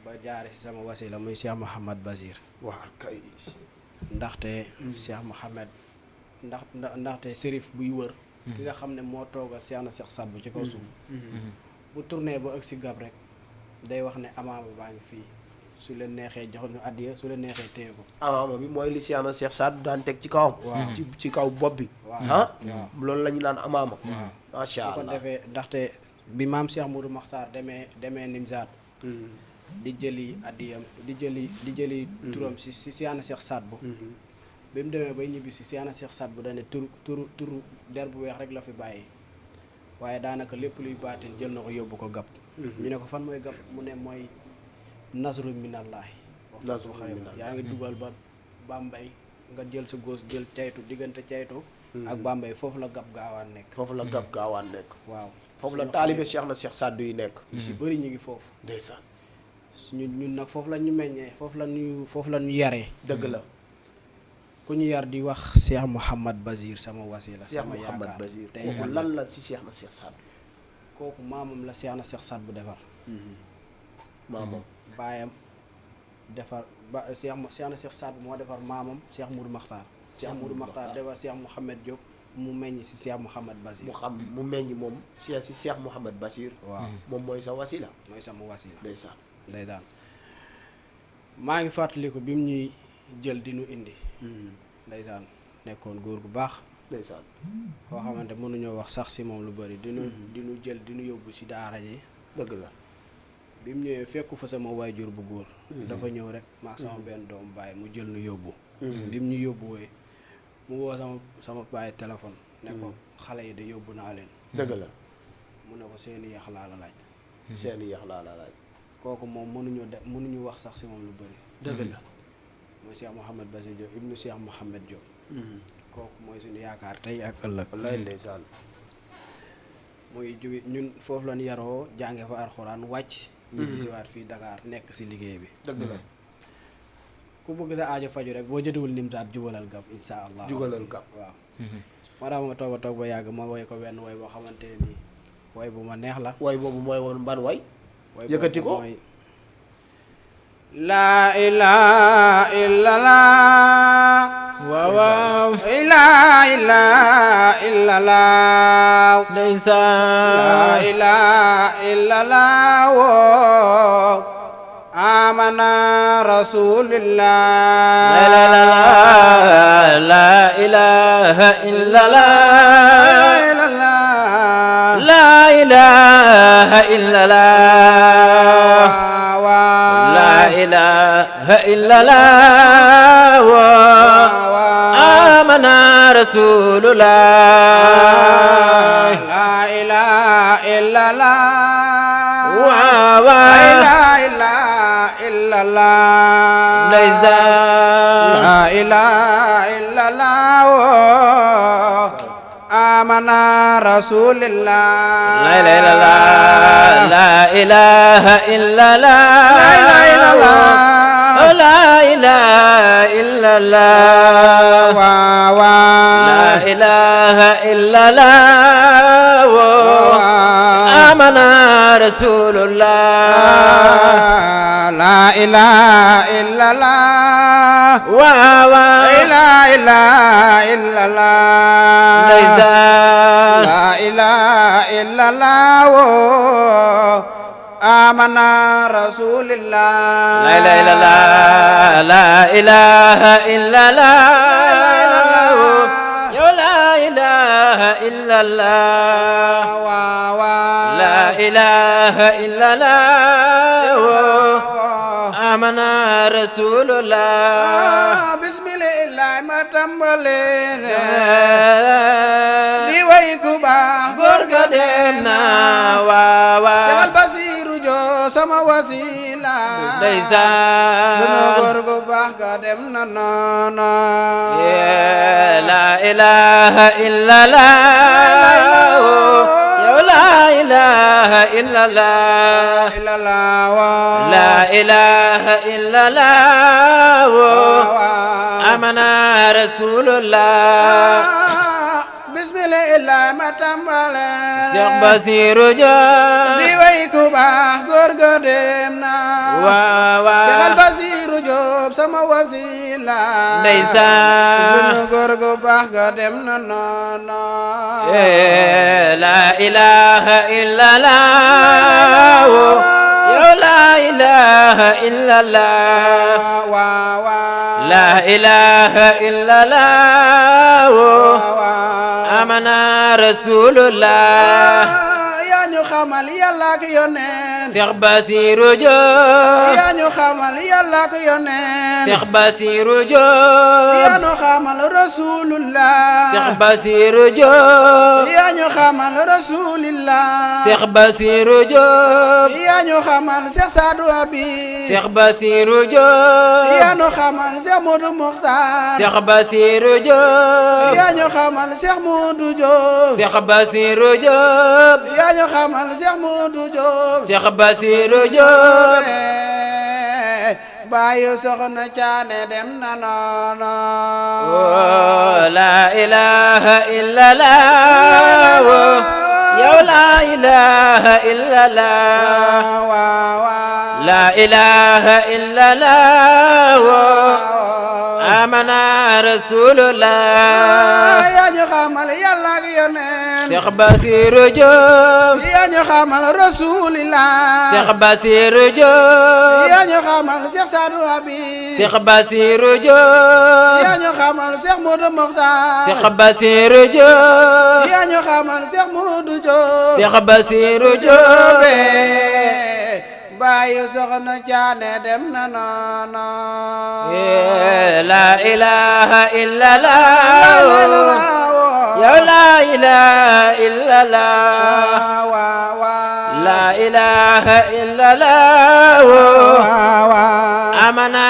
ba jaare si sama wasila muy Cheikh Mouhamad Basir waa kay ndaxte Cheikh Mouhamad ndaxte sérif buy wër ki nga xam ne moo toogal Seexna Seex Saad bu ci kaw suuf bu tourné ba ëgg si gab rek day wax ne amaama baa ngi fii su leen neexee jox ñu addiya su leen neexee téye ko amaama bi mooy li Seexna Seex Saad bu daan teg ci kawam ci kaw bopp bi waaw loolu la ñu naan amaama macha su ko allah defee ndaxte bi maam Cheikh Modou Makhtar demee Nimzaat di jëli addiyam di jëli turam si Seexna Seex Saad Bu bi mu demee bay ñibbi si Seexna Seex Saad Bu dane turu der bu weex rek la fi bàyyi waaye daanaka lépp luy baatin jël na ko yóbbu ko gab ñu ne ko fan mooy gab mu ne mooy nasru minallaahi nasru minallaahi yaa ngi dugal ba Bambey nga jël sa góos jël caytu diggante caytu ak Bambey foofu la gab gaawaan nekk waaw foofu la taalibe Seexna Seex Saad Bu yi nekk si bëri ñu ngi foofu ndeysaan ñun nag foofu la ñu meññee foofu la ñu yaree dëgg la ku ñu yar di wax Cheikh Mouhamad Basir sama wasila sama yaakaar tey lan la si Seexna Seex Saad Bu kooku maamam la Seexna Seex Saad Bu defar maamam baayam defar ba Seexna Seex Saad Bu moo defar maamam Cheikh Moudou Makhtar Cheikh Moudou Makhtar defar Cheikh Mouhamed Diop mu meññ si Cheikh Mouhamad Basir mu meññ moom si Cheikh Mouhamad Basir waaw moom mooy sa wasila mooy sama wasila ndeysaan maa ngi fàttaliku bi mu ñuy jël di nu indi ndeysaan nekkoon góor gu baax ndeysaan koo xamante mënuñoo wax sax si moom lu bëri di nu jël di nu yóbbu si daara ji dëgg la bi mu ñëwee fekku fa sama waajur bu góor dafa ñëw rek maak sama benn doom bàyyi mu jël nu yóbbu bi mu ñu yóbbu wooye mu woo sama bàyyi téléphone ne ko xale yi de yóbbu naa leen dëgg la mu ne ko seeni yax laa la laaj kooku moom mënuñu wax sax si moom lu bëri dëgg la mooy Cheikh Mouhamad Basir Diop ibnu Cheikh Mouhamad Diop kooku mooy suñu yaakaar tey ak ëllëg wallaay ndeysaan muy jóge ñun foofu lañu yaroo jànge fa alxuraan wàcc ñu bisiwaat fii Dakar nekk si liggéey bi dëgg la ku bëgg sa aajo faju rek boo jotewul Nimzaat jubalal gab insha allah jubalal gab waaw moo tax ma toog ba yàgg ma woy ko wenn woy boo xamante nii woy bu ma neex la woy boobu mooy woon ban woy yëkkati ko mooy laa ilaaha illallah waaw laa ilaaha illallah ndeysaan laa ilaaha illallah amana rasulillah la ilaha illallah la ilaha illallah la ilaha illallah amana rasulullah la ilaha illallah la ilaha illallah amana rasulillah la ilaha illallah la ilaha illallah la ilaha illallah amana rasulullah la ilaha illallah la ilaha illallah la ilaha illallah amana rasulillah la ilaha illallah la ilaha illallah la ilaha illallah amana rasulullah bismillah ma tàmbale di way ku baax góor ga dem na Seex Basiru Jóob sama wasila sama góor gu baax ga dem na noona la ilaha illallah la ilaha illallah la ilaha illallah amana rasulullah bismillah ma tàmbale Seex Basiru Jóob di way ku baax góor ga dem na Seex Basiru Jóob sama wasila ndeysaan sunu góor gu baax ga dem na noona la ilaha illallah la ilaha illallah la ilaha illallah amana rasulullah ya yaa ñu xamal yàlla ak yoneen Cheikh Bassirou Diop yaa ñu xamal yàlla ak yoneen Cheikh Bassirou Diop yaa ñu xamal rasulullah Cheikh Bassirou Diop yaa ñu xamal rasulillah Cheikh Bassirou Diop yaa ñu xamal Cheikh Sadou Abi Cheikh Bassirou Diop yaa ñu xamal Cheikh Modou Mokhtar Cheikh Bassirou Diop yaa ñu xamal Cheikh Modou Diop Cheikh Bassirou Diop yaa ñu xamal Cheikh Modou Diop Cheikh Bassirou Diop baayu soxna caane dem na noonu la ilaha illallah yow la ilaha illallah la ilaha illallah amana rasulullah yaa ñu xamal yàlla ak yoneen Cheikh Bassirou Diop yaa ñu xamal rasulillah Cheikh Bassirou Diop yaa ñu xamal Cheikh Sadou Abi Cheikh Bassirou Diop yaa ñu xamal Cheikh Modou Mokhtar Cheikh Bassirou Diop yaa ñu xamal Cheikh Modou Diop Cheikh Bassirou Diop baayu soxna caane dem na noonu la ilaha illallah yow la ilaha illallah la ilaha illallah amana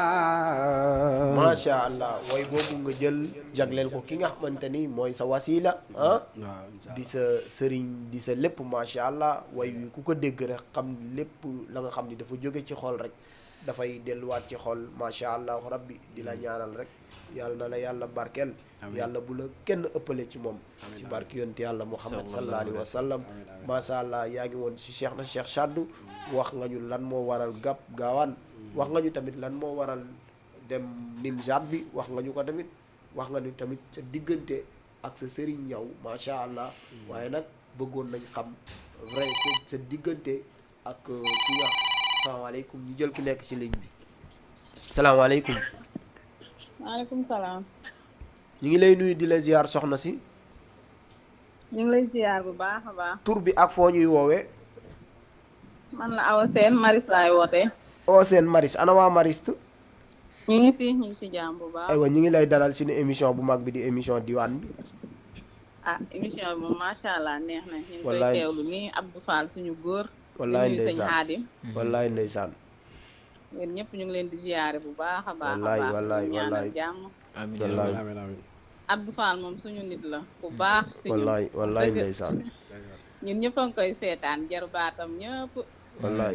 rasulullah macha allah way boobu nga jël jagleel ko ki nga xamante ni mooy sa wasila di sa sëriñ di sa lépp macha allah way wi ku ko dégg rek xam lépp la nga xam ni dafa jóge ci xol rek dafay delluwaat ci xol macha allah rabbi di la ñaanal rek yàlla na la yàlla barkeel yàlla bu la kenn ëppale ci moom ci barke yonte yàlla muhammad sallallahu alayhi wa sallam macha allah yaa ngi woon si Cheikh na Cheikh Sadou wax nga ñu lan moo waral gàpp gaawaan wax nga ñu tamit lan moo waral dem Nimzaat bi wax nga ñu ko tamit wax nga ñu tamit sa diggante ak sa sëriñ ñaw macha allah waaye nag bëggoon nañ xam vrai sa diggante ak ki nga salaamaaleykum ñu jël ki nekk ci ligne bi salaamaaleykum. maaleykum salaam. ñu ngi lay nuyu di la ziar soxna si. ñu ngi lay ziar bu baax a baax. tur bi ak foo ñuy woowee. man la Awa Sène Maris laay wootee. Awa Sène Maris ana waa Mariste. ñu ngi fii ñu ngi si jàmm bu baax. aywa ñu ngi lay dalal suñu émission bu mag bi di émission diwaan bi. ah émission bi moom macha allah neex na. ñu ngi koy wallaay teewlu nii Abdou Fall suñu góor. wallaay di nuyu sëñ ndeysaan Xaadim. wallaay ndeysaan. yéen ñëpp ñu ngi leen di ziare bu baax a baax. wallaay a baax wallaay di ñaanal wallaay. jàmm. amiin wallaay Abdou Fall moom suñu nit la bu baax. si ñun wallaay wallaay dëgg. ndeysaan. ñun ñëpp a ngi koy seetaan jarubaatam ñëpp. wallaay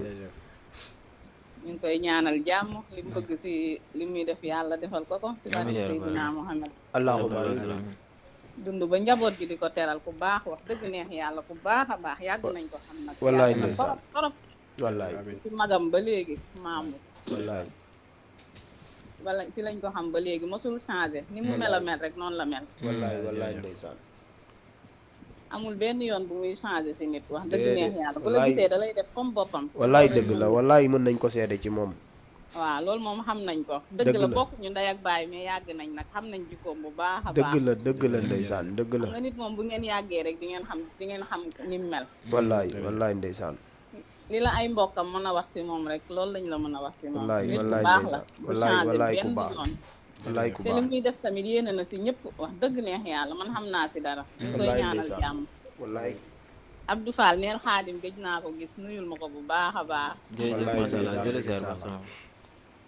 ñu ngi koy ñaanal jàmm li mu bëgg si li muy def yàlla defal ko ko. si barke Amiin yaa rabbal Seydina Muhammad. allahumma sallallahu amiin. alayhi wa dund ba njaboot gi di ko teral ku baax wax dëgg neex yàlla ku baax a baax yàgg nañ ko xam nag. wallaay yàgg na ndeysaan. torop wallaay ci magam ba léegi maamu wallaay wala ci lañ ko xam ba léegi mosul changé ni mu mel a mel rek noonu la mel. wallaay wallaay ndeysaan. amul benn yoon bu muy changé si nit wax dëgg Déedéet. neex yàlla bu la Wallaay. gisee da lay def comme boppam. wallaay dëgg la wallaay mën nañ ko seede ci moom. waaw loolu moom xam nañ ko. Dëgg dëgg la la. bokk ñu ndey ak baay mais yàgg nañ nag xam nañ jikkoom bu baax a baax. dëgg la ndeysaan dëgg la. xam nga nit moom bu ngeen yàggee rek di ngeen xam ni mu mel. wallaay wallaay ndeysaan. li la ay mbokkam mën a wax si moom rek loolu lañ la mën a wax si moom. wallaay nit ku wallaay baax la ndeysaan. du wallaay changé wallaay ku benn baax. yoon. wallaay ku te li baax. muy def tamit yéene na si ñëpp wax dëgg neex yàlla man xam naa si dara. ñu koy wallaay ñaanal ndeysaan. jàmm. wallaay. Abdou Fall neel Xaadim gëj naa ko gis nuyul ma ko bu baax a baax. jërëjëf wallaay macha allah ndeysaan. jërëjëf ziar baax sama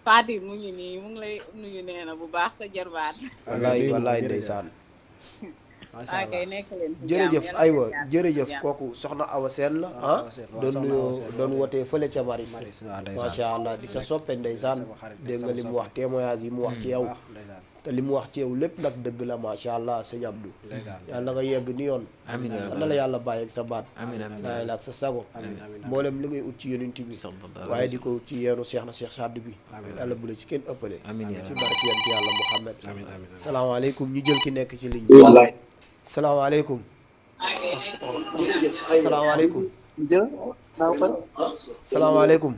Fatim mu ngi nii mu ngi lay nuyu nee na bu baax te jarbaat. wallaay wallaay ndeysaan. waaye kay nekk leen si jàmm jërëjëf yàlla aywa na leen jërëjëf jàmm. kooku soxna Awa Sène la Awa ah Sène, waaw, doon soxna nuyoo Awa Sène, doon waaw. wootee fële ca Maris Maris, waaw, ndeysaan. macha allah di sa soppe ndeysaan Sama xarit, dégg nga sama li mu soppe. wax témoignage yi mu wax ci yow baax ndeysaan te li mu wax ci yow lépp nag dëgg la macha allah sëñ Abdou ndeysaan. yàlla nga yegg ni yoon amiin yaa yal na rabbal la yàlla bàyyi ak sa baat amiin amiin bàyyi la ak sa sago amiin amiin mboolem li ngay ut ci yonent bi sallallahu waaye alayhi di ko ut ci yeenu Cheikh na Cheikh Sadou bi Amiin. yàlla bu la ci kenn ëppale amiin yaa ci rabbal barke yonent yàlla Muhammad amiin amiin salaamaaleykum ñu jël ki nekk ci ligne bi salaamaaleykum salaamaaleykum salaamaaleykum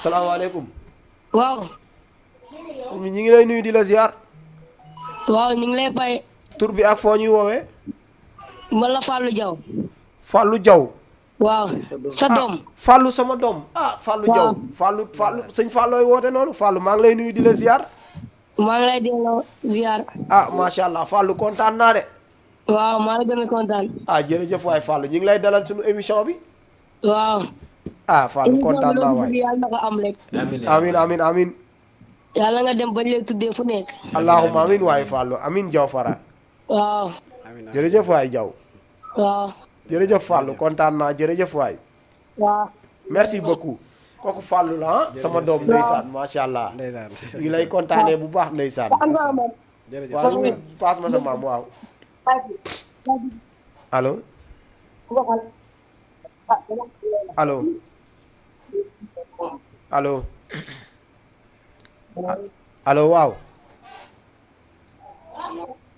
salaamaaleykum waaw ñu ngi lay nuyu di la ziar waaw ñu ngi lay fay. tur bi ak foo ñuy woowee. man la Fallou Diaw. Fallou Diaw. waaw sa doom. Fallou sama doom Fallou Diaw. Fallou sëñ Fallooy woote noonu Fallou maa ngi lay nuyu di la ziar. maa ngi lay delloo ziar. macha allah Fallou kontaan naa de. waaw maa ngi gën a kontaan. jërëjëf waay Fallou ñu ngi lay dalal suñu émission bi. waaw. Fallou kontaan naa waay yàlla na ko am rek. amin yàlla nga dem bañ lay tuddee fu nekk. allahumma amin waay Fallou amin Diaw Fara. waaw. jërëjëf waay Diaw. waaw. jërëjëf Fallou kontaan naa jërëjëf waay. waaw. merci beaucoup. kooku Fallou la sama doom ndeysaan macha allah. ñu ngi lay kontaanee bu baax ndeysaan. waaw ñu paas ma sa maam waaw. allo. allo. allo. allo waaw.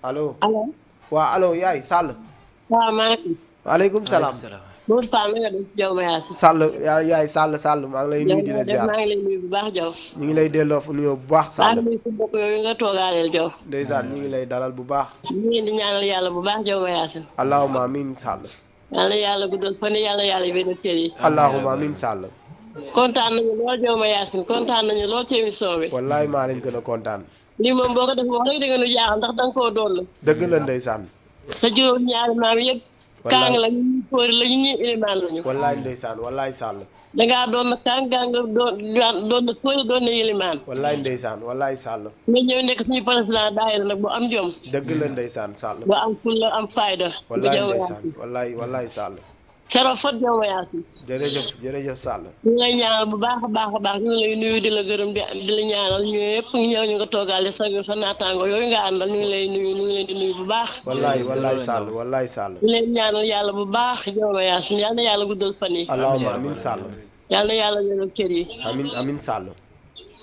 allo. waaw allo yaay Sall. waaw maa ngi. waaleykum salaam. Buur Fall na nga def Diaw Mayaas. Sall yaay Sall maa ngi lay nuyu di la ziar maa ngi lay nuyu bu baax Diaw. ñu ngi lay delloo fu nuyoo bu baax Sall. maa ngi nuyu si mbokk yooyu nga toogaaleel Diaw. ndeysaan ñu ngi lay dalal bu baax. ñu ngi leen di ñaanal yàlla bu baax Diaw Mayaas. allahumma amin Sall. yàlla yàlla guddal fan yàlla wéral cër yi. allahumma amin Sall. kontaan nañu lool Diaw Mayaas kontaan nañu lool ci émission bi. wallaay maa leen gën a kontaan. lii moom boo ko def wax rek da nga nu jaaxal ndax da nga koo doon la. dëgg la ndeysaan. sa juróom ñaari maam yëpp. kaang la ñu fóori la ñu ñuy ilimaan lañu. wallaay ndeysaan wallaay Sall. dangaa doon na kaang gaa nga doon na fóori doon na ilimaan. wallaay ndeysaan wallaay Sall. nga ñëw nekk suñu président daayira nag bu am jom. dëgg la ndeysaan Sall. bu am fulla am fayda. wallaay ndeysaan wallaay Sall. Sero Fat Diaw Mayaas. jërëjëf Sall. ñu ngi lay ñaanal bu baax a baax ñu ngi lay nuyu di la gërëm di la ñaanal ñu yëpp ñu ñëw ñu nga toogaale sa naataango yooyu nga àndal ñu ngi lay nuyu ñu ngi leen di nuyu bu baax. wallaay Sall wallaay Sall. ñu leen ñaanal yàlla bu baax Diaw Mayaas yal na yàlla guddal fan yi. allahumma amin Sall. yal na yàlla wéral cër yi. amin Sall.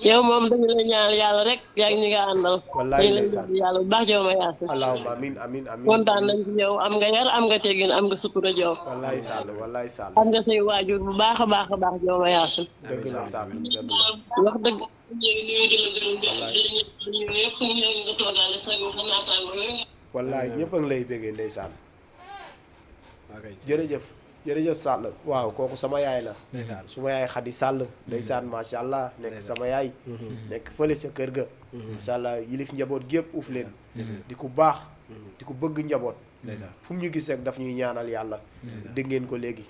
yow moom dañu lay ñaanal yàlla rek yaa ngi ñi nga àndal. wallaay ndeysaan dañu lay yàlla bu baax Diaw Mayaas. allahumma amin kontaan nañ ci yow am nga yar am nga teggin am nga sukkura Diaw. wallaay Sall. am nga say waajur bu baax a baax Diaw Mayaas. dëgg la Sall wax dëgg. wallaay ñëpp a ngi lay bëggee ndeysaan. jërëjëf Sall waaw kooku sama yaay la. suma yaay Xadi Sall ndeysaan macha allah nekk sama yaay. nekk fële sa kër ga. macha allah yilif njaboot gi yëpp uuf leen. di ku baax. di ku bëgg njaboot. fu mu ñu gis rek daf ñuy ñaanal yàlla. dégg ngeen ko léegi.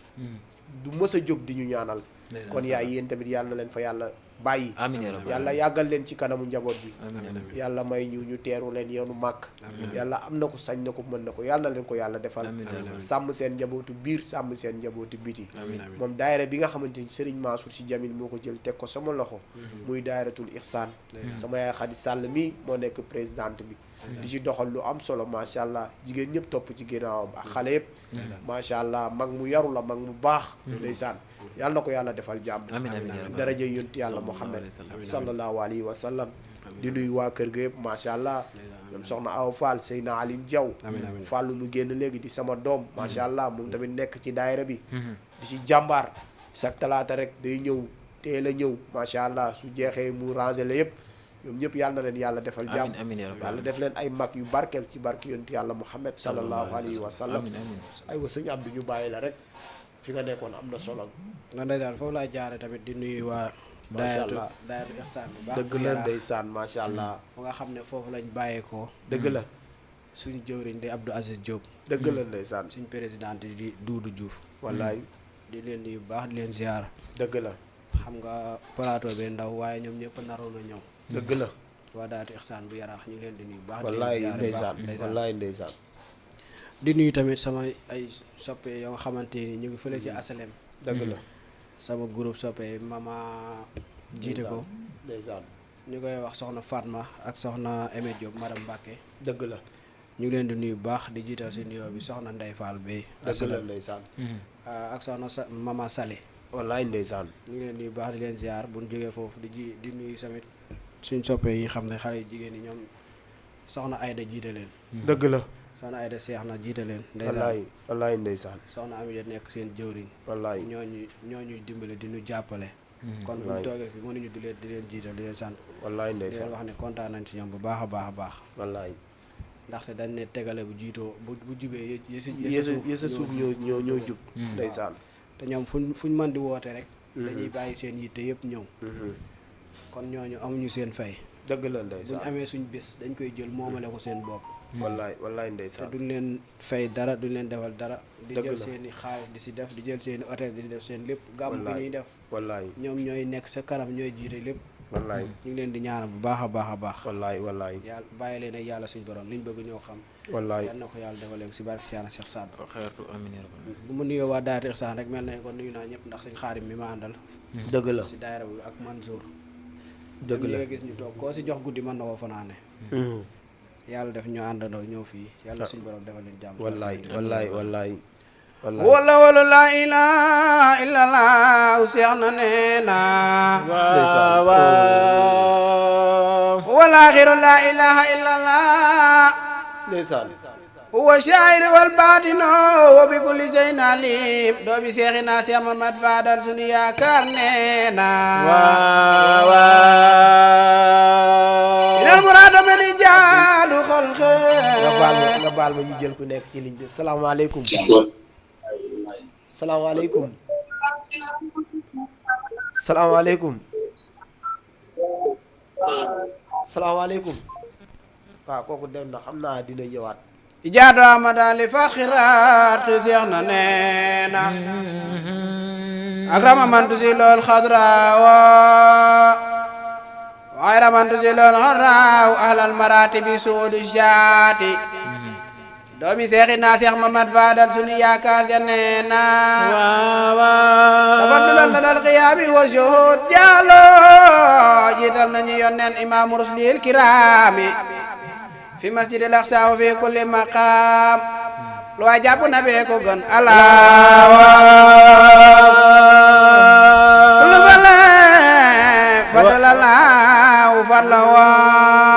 du mës a jóg di ñu ñaanal. kon yaay yéen tamit yàlla na leen fa yàlla bàyyi. yàlla yàggal leen ci kanamu njaboot bi. yàlla may ñu teeru leen yoonu màkk. yàlla am na ko sañ na ko mën na ko yàlla na leen ko yàlla defal. sàmm seen njabootu biir sàmm seen njabootu biti. moom daayira bi nga xamante ni Serigne Mansour Sy Djamil moo ko jël teg ko sama loxo. muy daayiratul Ihsan. sama yaay Xadi Sall mi moo nekk présidente bi. di ci doxal lu am solo macha allah jigéen ñëpp topp ci ginnaawam ak xale yëpp. macha allah mag mu yaru la mag mu baax. ndeysaan yàlla na ko yàlla defal jàmm. ci daraja yonent yàlla Muhammad sallallahu alayhi wa sallam. di nuyu waa kër ga yëpp macha allah. ñoom soxna Awa Fall Seyna Aline Diaw. Fallu mu génn léegi di sama doom macha allah moom tamit nekk ci daayira bi. di ci jàmbaar chaque talaata rek day ñëw teel a ñëw macha allah su jeexee mu rangé la yëpp. ñoom ñëpp yàlla na leen yàlla defal jàmm yàlla def leen ay mag yu barkeel ci barke yonent yàlla Muhammad sallallahu alayhi wa sallam. ay wa sëñ Abdou ñu bàyyi la rek fi nga nekkoon am na solo. non day daal foofu laa jaare tamit di nuyu waa. macha allah daayira Ihsan bu baax. dëgg la ndeysaan macha allah. fu nga xam ne foofu lañ bàyyeekoo. dëgg la. suñu jëwriñ di Abdou Aziz Diop. dëgg la ndeysaan. suñu présidente di Doudou Diouf. wallaay. di leen nuyu bu baax di leen ziar. dëgg la. xam nga plateau bi ndaw waaye ñoom ñëpp naroon a ñëw. dëgg la. waa daayira Ihsan bu yaraax ñu ngi leen di nuyu bu baax. wallaay ndeysaan wallaay ndeysaan. di nuyu tamit sama ay soppe yoo nga xamante ni ñu ngi fële ci asalem. dëgg la. sama groupe soppe mama jiite ko. ndeysaan. ñu koy wax soxna Fatma ak soxna Aimé Diop madame Mbacke. dëgg la. ñu ngi leen di nuyu bu baax di jiital si nuyoo bi soxna Ndeye Fall Bey. dëgg la ndeysaan. ak soxna mama Sale. wallaay ndeysaan. ñu ngi leen nuyu bu baax di leen ziar bu ñu jógee foofu di nuyu tamit suñ soppe yi xam ne xale yu jigéen ñi ñoom soxna Ayda jiite leen. dëgg la. soxna Ayda seex na jiite leen. wallaay ndeysaan. soxna Amida nekk seen jëwriñ. wallaay ñooñuy dimbale di ñu jàppale. kon bu ñu toogee fi mënuñu di leen jiital di leen sant. wallaay di ndeysaan. leen wax ne kontaan nañ ci ñoom bu baax a baax a baax. wallaay. ndaxte dañ ne tegale bu jiitoo bu jubee yësa suuf ñoo jub ndeysaan te ñoom fuñ mën di woote rek dañuy bàyyi seen yitte yëpp ñëw kon ñooñu amuñu seen fay dëgg la ndeysaan buñ amee suñ bés dañ koy jël moomale ko seen bopp wallaay ndeysaan te duñ leen fay dara duñ leen defal dara di jël seen i xaalis di si def di jël seen i hôtel di si def seen lépp gàmm bi ñuy def wallaay ñoom ñooy nekk sa kanam ñooy jiite lépp wallaay ñu ngi leen di ñaanal bu baax a baax a baax wallaay yàlla bàyyi leen ak yàlla suñu borom liñ bëgg ñoo xam wallaay yal na ko yàlla defal leen si barke Cheikh Saad xeertu amiin bu mu nuyoo waa daayira Ihsaan rek mel nañ ko nuyu naa ñëpp ndax suñ xaarim mi ma àndal dëgg la si daayira bi ak Mansour dëgg la nga gis ñu toog koo si jox guddi mën na koo fanaane yàlla def ñu àndandoo ñëw fii yàlla suñu borom defal leen jàmm wallaay wala wala la ilaha illallah Seex na neena wala axiru la ilaha illallah ndeysaan huwa shaa'ir wal baatino wa bi kulli shay'in alim doomi Seexina Seex Mamad Fadal sunu yaakaar neena inal muraada min ijaadu xalqi nga baal ma ñu jël ku nekk ci ligne bi salaamaaleykum salaamaaleykum salaamaaleykum waaw kooku dem na xam naa dina ñëwaat ijaadu amadali faxiraat Seex na neena akrama man tusilul xadrawa wa xayra man tusilul xadraw ahlal maratibi suudu shaati doomi Seexina Seex Mamad Fadal sunu yaakaar ja neena tafaddulan la dal qiyaami wa shuhud jaalo jiital nañu yonneen imaamu ruslil kiraami fi masjid al aqsa wa fi kulli maqam lu waay jàpp na bee ko gën alaawa kullu bale fadalallahu fadlawa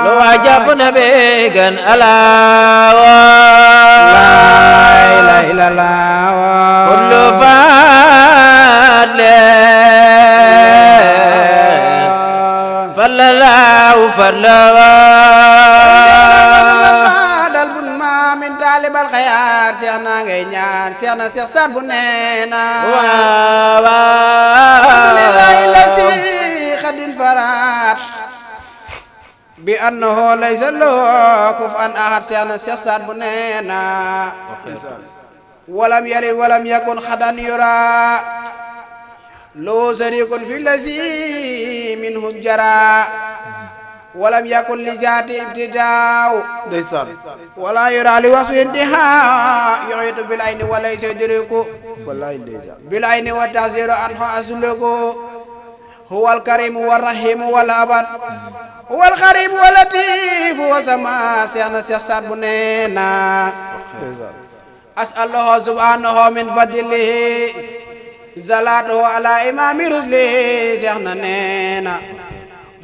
lu waay jàpp na bee gën alaawa la ilaha kullu fadle fadlallahu fadlawa talibal xayaar Seex na ngay ñaan Seex na Seex Saad bu neena alhamdulillahi lasi xadin faraat bi annahu laysa lahu kufuwan ahad Seex na Seex Saad bu neena walam yalid walam yakun xadan yura lahu sharikun fi lasi minhu jara walam yakun li zaati ibtidaaw ndeysaan wala yura li waxtu intihaa yuxiitu bil ayni wa laysa yudriku wallaay ndeysaan bil ayni wa tahziru anhu asluku huwa al karimu wa rahimu wal abad huwa al xaribu wa latifu wa sama Seex na Seex Saad bu neena as'aluhu subhanahu min fadlihi zalaatuhu ala imami rusli Seex na neena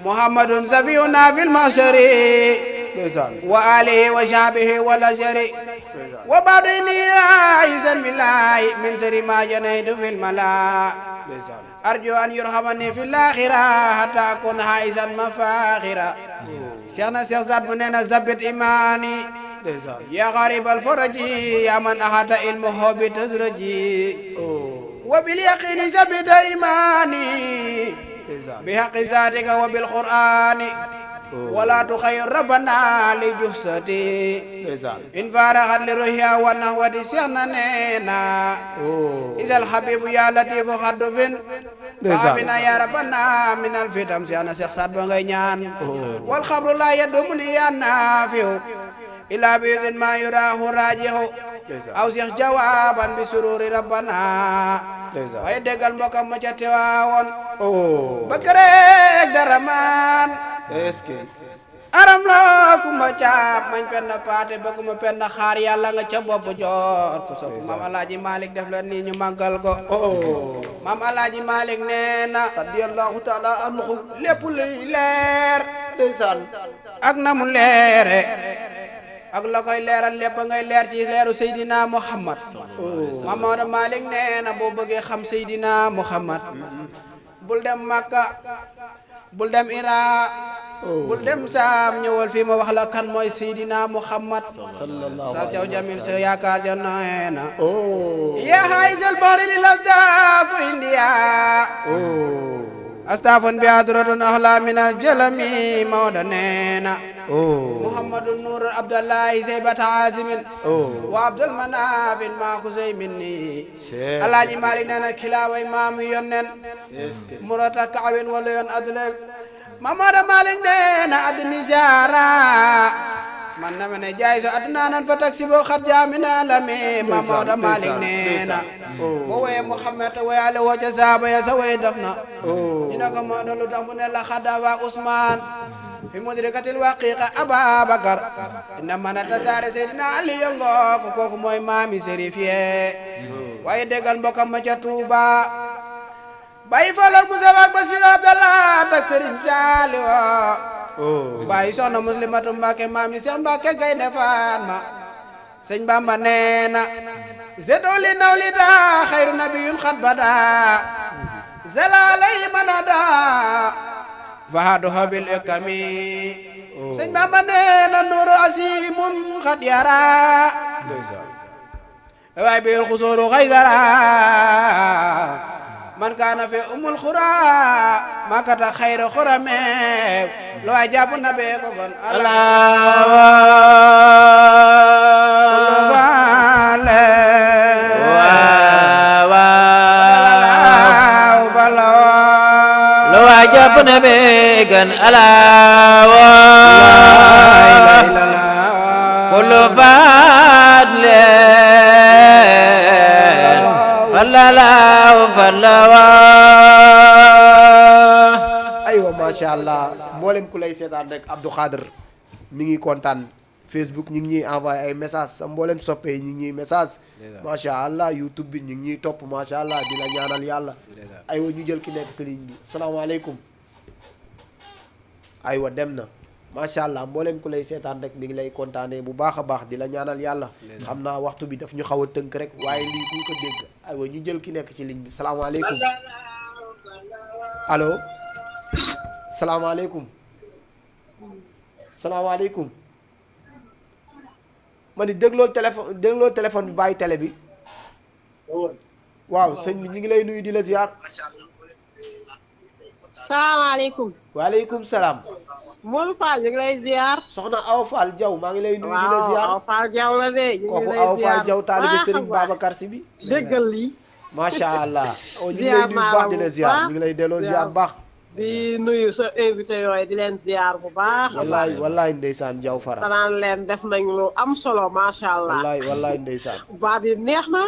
muhammadun safiyuna fil mahshari wa alihi wa sahbihi wal ashari wa ba'dini aisan billahi min sharri ma janaytu fil mala arju an yurhamani fil akhirah hatta akun haisan mafakhira Seex na Seex Saad bu neena zabit imani ya gharib al faraji ya man ahata ilmuhu bi tazraji wa bil yaqini zabita imani بحق ذاتك وبالقرآن ولا تخير ربنا لجهستي إن فارغت لرؤيا والنهوة Seex na neena إذا الحبيب يا لطيف خدف فابنا يا ربنا من الفتن Seex na Seex Saad ba ngay ñaan والخبر لا يدوم لي نافع إلا بإذن ما يراه راجح aw Seex jawaaban bi sururi rabbana waaye déggal mbokkam ma ca Tiwaawoon ba kereeg dara maan aram la kumba caab mañ penn paate ba kuma penn xaar yàlla nga ca bopp joor ku sopp maam Alaaji Malik def leen nii ñu màggal ko maam Alaaji Malik nee na radiyallahu taala anhu lépp luy leer ndeysaan ak na mu leere ak la koy leeral lépp ngay leer ci leeru Seydina Muhammad Mamadou Malick nee na boo bëggee xam Seydina Muhammad bul dem Makka bul dem Irak bul dem saam ñëwal fii ma wax la kan mooy Seydina Muhammad sallallahu sa jaw alayhi jamil wa sa yaakaar ja neena oh ya haysal bahri lil asdaafu indiya astaafun bi adratun ahla min al jalami mawda neena muhammadu nur abdallahi seybata asimin wa abdul manafin ma kusey minni alaaji malik neena kilaaway maamu yonnen murata kaawin wala yon adle mamada malik neena adni jara man na mene jaay so adna nan fa taksi bo xat jamina lami mamada malik neena bo waye muhammad wayale wo ca saaba ya sa way dafna dina ko mo do lu tax mu ne la khadawa usman fi mudrikatil waqiqa ababakar inna man tasare sayyidina ali yongo ko kooku mooy maami serifié waaye déggal mbokam ma ca Tuuba bayi falak musa wak basir abdallah tak sëriñ Saaliw bayi soxna muslimatu mbake maami Seex Mbàkke Gaynde Fatma sëñ Bamba neena zedoli nawlida xayru nabiyun xat bada zalalay manada fahadu habil ekami sëñ Bamba neena nuru asimun xat yara waay bil xusuru xaydara man kaana fi umul xura makata xayru xura me lo ay jàpp na be ko gon jàpp na beegan ala wa kullu fadle fallawa aywa macha allah mboolem ku lay seetaan rek Abdou Khadre mi ngi kontaan Facebook ñu ngi ñuy envoyé ay message sa mboolem soppe ñu ngi ñuy message macha allah YouTube bi ñu ngi ñuy topp macha allah di la ñaanal yàlla aywa ñu jël ki nekk sëriñ bi salaamaaleykum aywa dem na macha allah mboolem ku lay seetaan rek mi ngi lay kontaanee bu baax a baax di la ñaanal yàlla xam naa waxtu bi daf ñu xaw a tënk rek waaye lii ku ko dégg aywa ñu jël ki nekk ci ligne bi salaamaaleykum allo salaamaaleykum salaamaaleykum ma ni dégloo téléphone bi bàyyi télé bi waaw sëñ bi ñu ngi lay nuyu di la ziar. salaamaaleykum. waaleykum salaam. Modou Fall ñu ngi lay ziar. soxna Awa Fall Diaw maa ngi lay nuyu di la ziar. waaw Awa Fall Diaw la de. ñu ngi lay ziar kooku Awa Fall Diaw taalibe Serigne Babacar Sy bi. déggal lii. macha allah. ñu ngi lay nuyu bu baax di la ziar ñu ngi lay delloo ziar bu baax. di nuyu sa invité yooyu di leen ziar bu baax. wallaay ndeysaan Diaw Fara. danaan leen def nañ lu am solo macha allah. wallaay ndeysaan. baat yi neex na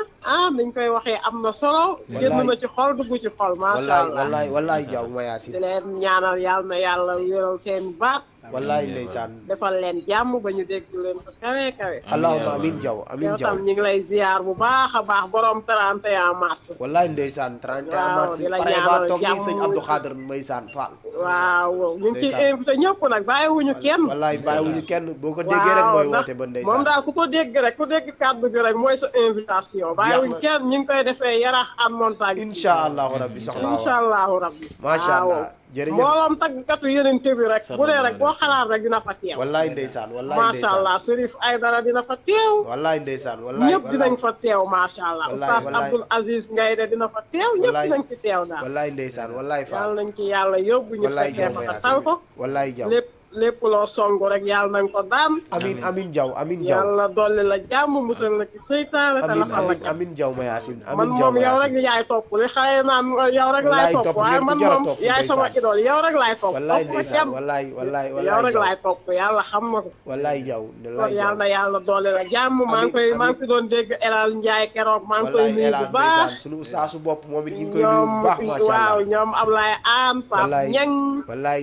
niñ koy waxee am na solo. génn na ci xol dugg ci xol macha allah. wallaay Diaw ma yaasin. di leen ñaanal yàlla na yàlla wéral seen baat. wallaay ndeysaan. defal leen jàmm ba ñu dégg leen ko kawe kawe. allahumma amin Diaw amin Diaw. yow tam ñu ngi lay ziar bu baax a baax borom 31 mars. wallaay ndeysaan 31 mars. di la pare ba ñaanal toog jàmm nii sëñ Abdou Khadre Mbaysaan Fall. waaw ñu ngi ciy invité ñëpp nag bàyyiwuñu kenn. wallaay bàyyiwuñu kenn boo ko déggee rek mooy woote ba ndeysaan. moom daal ku ko dégg rek ku dégg kàddu gi rek mooy sa invitation. bàyyiwuñu kenn ñu ngi koy defee Yarax an montagne. incha allahu rabbi soxna Awa incha allahu rabbi. macha allah jërëjëf mbooloom tàggkatu yenente bi rek bu dee rek boo xalaat rek dina fa teew. wallaay ndeysaan wallaay macha ndeysaan allah Serif Aydara dina fa teew. wallaay ndeysaan wallaay ñëpp dinañ fa teew macha allah. wallaay Oustaz Abdoul Aziz Ngaye dina fa teew. ñëpp dinañ ci teew daal. wallaay ndeysaan wallaay Fall yàlla nañ ci yàlla yóbbu ñu wallaay fekkee Diaw fa tal ko. wallaay Diaw lépp loo songu rek yàlla nañ ko daan. amin Diaw amin Diaw yàlla dolli la jàmm musal la ci seytaane te la xal la ca. amin Diaw ma yaasin man amin Diaw moom yow rek yaay topp li xale naan yow rek laay topp waaye man moom yaay sama idole yow rek laay topp. wallaay topp ma ndeysaan kenn wallaay yow rek laay topp yàlla xam na ko. wallaay Diaw kon yàlla na yàlla dolli la jàmm maa ngi fi doon dégg El Hadj Ndiaye keroog maa ngi koy nuyu bu baax. sunu saasu bopp moom it ñu ngi koy nuyu bu baax macha allah waaw ñoom Ablaye Aan Pape Ñeng wallaay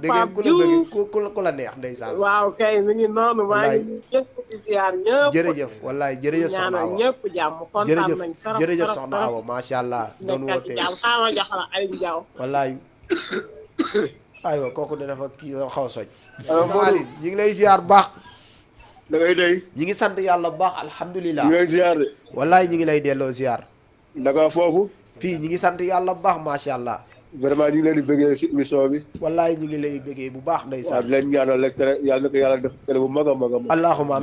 bëggee ku la bëggee ku la neex ndeysaan waaw kay mi ngi noonu maa ngi ñëpp di ziar ñëpp jërëjëf wallaay jërëjëf soxna ñaanal Awa ñëpp jàmm kontaan nañ trop jërëjëf soxna Awa macha allah doon woote jàmm xaama jaxala Aliou Diaw wallaay aywa kooku de dafa kii xaw a soj Ali ñi ngi lay ziar bu baax da ngay day ñi ngi sant yàlla bu baax alhamdulilah ñu ngi ziar de wallaay ñi ngi lay delloo ziar naka foofu fii ñi ngi sant yàlla bu baax macha allah vraiment ñu ngi leen di bëggee si émission bi. wallaay ñu ngi lay bëggee bu baax ndeysaan. waaw di leen ñaanal rek yàlla na ko yàlla def télé bu mag a mag a mag. allahumma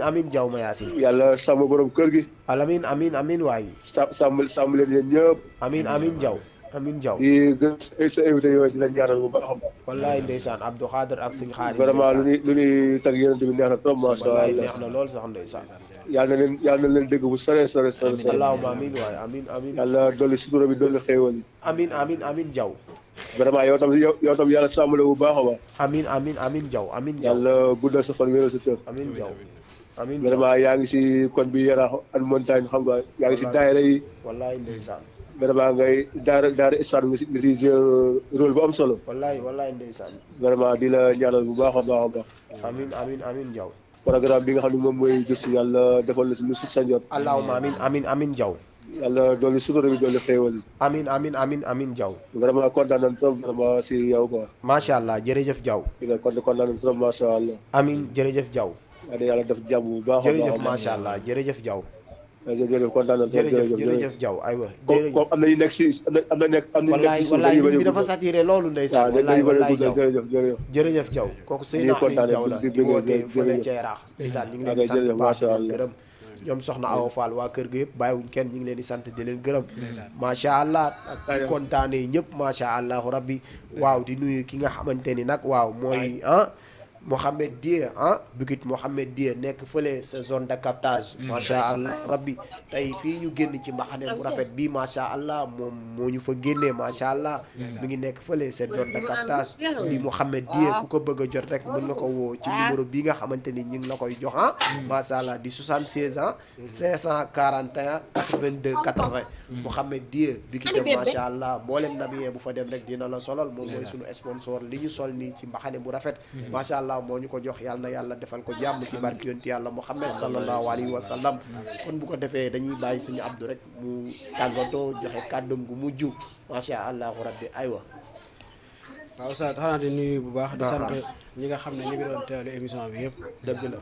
amin jaw ma yaasin. yàlla sàmm borom kër gi. amin waay. sàmm leen yéen ñëpp. amin jaw. amin jaw di gën sa invité yooyu di leen ñaanal bu baax a baax. wallaay ndeysaan Abdou Khader ak suñu xaar. vraiment lu ñuy tag yéen bi neex na trop macha allah. neex na lool sax ndeysaan. yàlla na leen dégg bu sore. allahumma amin waay amin. yàlla dolli sutura bi dolli xéewal yi. amin jaw. vraiment yow tam yàlla sàmm la bu baax a baax. amin jaw. yàlla guddal sa fan wéeral sa cër. amin jaw. vraiment yaa ngi si koñ bi Yaraax ak montagne xam nga yaa ngi si daayira yi. wallaay ndeysaan. vraiment ngay daara isaan nga si jouer rôle bu am solo. wallaay ndeysaan. vraiment di la ñaanal bu baax a baax. amin jaw. programme bi nga xam ne moom mooy jël si yàlla defal la si lu sut sa njot. allahumma amin jaw. yàlla dooli sutura bi dooli xéewal yi. amin jaw. vraiment kontaan nañ trop vraiment si yow quoi. macha allah jërëjëf jaw. kontaan nañ trop macha allah. amin jërëjëf jaw. yàlla def jàmm bu baax a baax. jërëjëf macha allah jërëjëf jaw. jërëjëf kontaan nañ trop jërëjëf jaw aywa. comme am na ñu nekk si am na nekk wallaay bi dafa saturé loolu ndeysaan. wallaay jaw jërëjëf jaw. kooku Seydina Aliou Jaw la di woote fële ca Yaraax. ndeysaan ñu ngi leen di sant bu baax di gërëm. ñoom soxna Awa Fall waa kër ga yëpp bàyyiwuñ kenn ñu ngi leen di sant di leen gërëm. macha allah ak kontaanee ñëpp macha allah rabbi. waaw di nuyu ki nga xamante ni nag waaw mooy Mohamed Die Bukit Mohamed Die nekk fële sa zone de captage. macha allah rabbi tey fii ñu génn ci mbaxane bu rafet bi macha allah moom moo ñu fa génnee macha allah. mi ngi nekk fële sa zone de captage. di Mohamed Die ku ko bëgg a jot rek mën nga ko woo ci numéro bi nga xamante ni ñu ngi la koy jox macha allah di 76 541 82 80. Mohamed Die Bukit macha allah mboolem nabiyee bu fa dem rek dina la solal moom mooy sunu sponsor li ñu sol nii ci mbaxane bu rafet. macha allah moo ñu ko jox yàlla na yàlla defal ko jàmm ci barki yonti yàlla Muhammad sallallahu alayhi wa sallam. kon bu ko defee dañuy bàyyi suñu Abdou rek mu tàggatoo joxe kàddum gu mujj macha allah rabbi aywa. waaw Oustaz xanaa di nuyu bu baax. di sant ñi nga xam ne ñu ngi doon teewlu émission bi yëpp. dëgg la.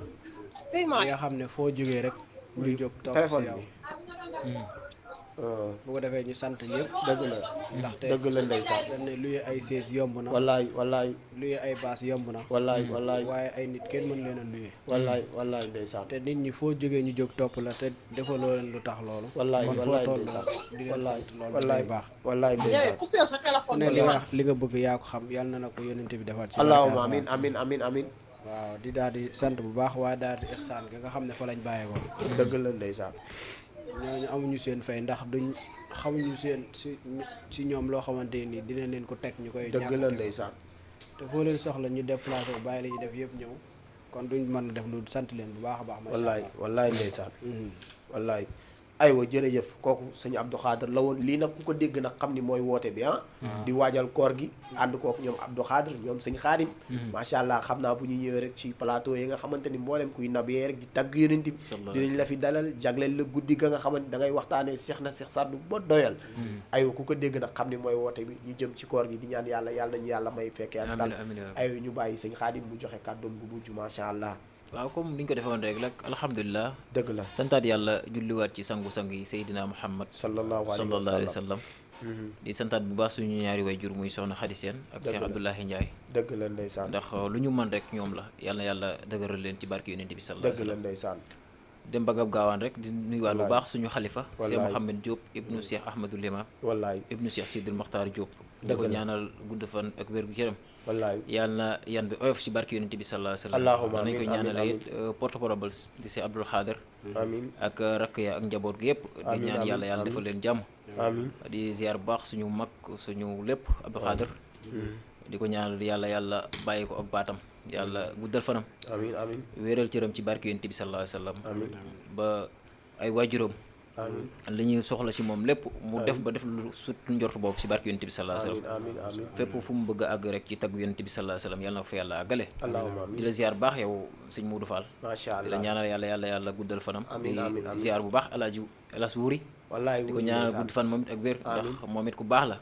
ñi nga xam ne foo jógee rek. ñu jóg toog si yow. bu ko defee ñu sant ñëpp. dëgg la ndaxte dëgg la ndeysaan. dañ ne luye ay sees yomb na. wallaay. luye ay baas yomb na. wallaay. waaye ay nit kenn mën leen a luye. wallaay ndeysaan. te nit ñi foo jógee ñu jóg topp la te defaloo leen lu tax loolu. wallaay ndeysaan di leen sant loolu day baax. wallaay ndeysaan. ku ne li nga bëgg yaa ko xam yàlla na ko yónnente bi defaat ci allahumma amin. waaw di daal di sant bu baax waaye daal di ihsaan gi nga xam ne fa lañ bàyyeekoo. dëgg la ndeysaan. ñooñu amuñu seen fay ndax duñ xamuñu seen si ñoom loo xamante nii dina leen ko teg ñu koy. dëgg la ndeysaan. te foo leen soxla ñu déplacé bàyyi la ñu def yëpp ñëw kon duñ mën a def lu sant leen bu baax a baax. wallaay ndeysaan. wallaay aywa jërëjëf kooku sëñ Abdou Khader la woon lii nag ku ko dégg nag xam ni mooy woote bi di waajal koor gi ànd kook ñoom Abdou Khader ñoom sëñ Xaadim macha allah xam naa bu ñu ñëwee rek ci plateau yi nga xamante ni mboolem kuy nabiyee rek di tagg yonent bi dinañ la fi dalal jagleel la guddi ga nga xamante da ngay waxtaanee Seex na Seex Saadu ba doyal aywa ku ko dégg nag xam ni mooy woote bi ñu jëm ci koor gi di ñaan yàlla nañu yàlla may fekkee ak tal aywa ñu bàyyi sëñ Xaadim mu joxe kàddoom gu mujj macha allah. waaw comme ni ñu ko defoon rek alhamdulilah. dëgg la santaat yàlla julliwaat ci sangu-sang yi Seydina Muhammad sallallahu alayhi wa sallam di santaat bu baax suñu ñaari way jur muy soxna Xadi Seen ak Cheikh Abdoulahi Ndiaye. dëgg la ndeysaan. ndax lu ñu mën rek ñoom la yàlla dëgëral leen ci barke yonent bi sallallahu alayhi wa sallam. dëgg la ndeysaan. dem ba gaawaan rek di nuyuwaat bu baax suñu xalifa Cheikh Mouhamed Diop ibnu Cheikh Ahmadul Imam ibnu Cheikh Sidil Mokhtar Diop di ko ñaanal gudd fan ak wér gu yaram wallaay yàlla na yan bi oyof ci barke yonent bi sallallahu alayhi wa sallam. allahumma nañ ko ñaanale it porte-parole di Cheikh Abdoul Khader ak rakk ya ak njaboot gi yëpp di ñaan yàlla defal leen jàmm di ziar bu baax suñu mag suñu lépp Abdoul Khader di ko ñaanal yàlla bàyyi ko ak baatam yàlla guddal fanam wéeral cëram ci barke yonent bi sallallahu alayhi wa sallam ba ay waajuram li ñuy soxla ci moom lépp mu def lu sut njort boobu ci barke yonent bi sallallahu alayhi wasallam fépp fu mu bëgg a àgg rek ci tagg yonent bi sallallahu alayhi wasallam yàlla na ko fa yàlla àggale di la ziar baax yow sëñ Modou Fall di la ñaanal yàlla guddal fanam di ziar bu baax Elas Wuri di ko ñaanal gudd fan moom it ak wér ndax moom it ku baax la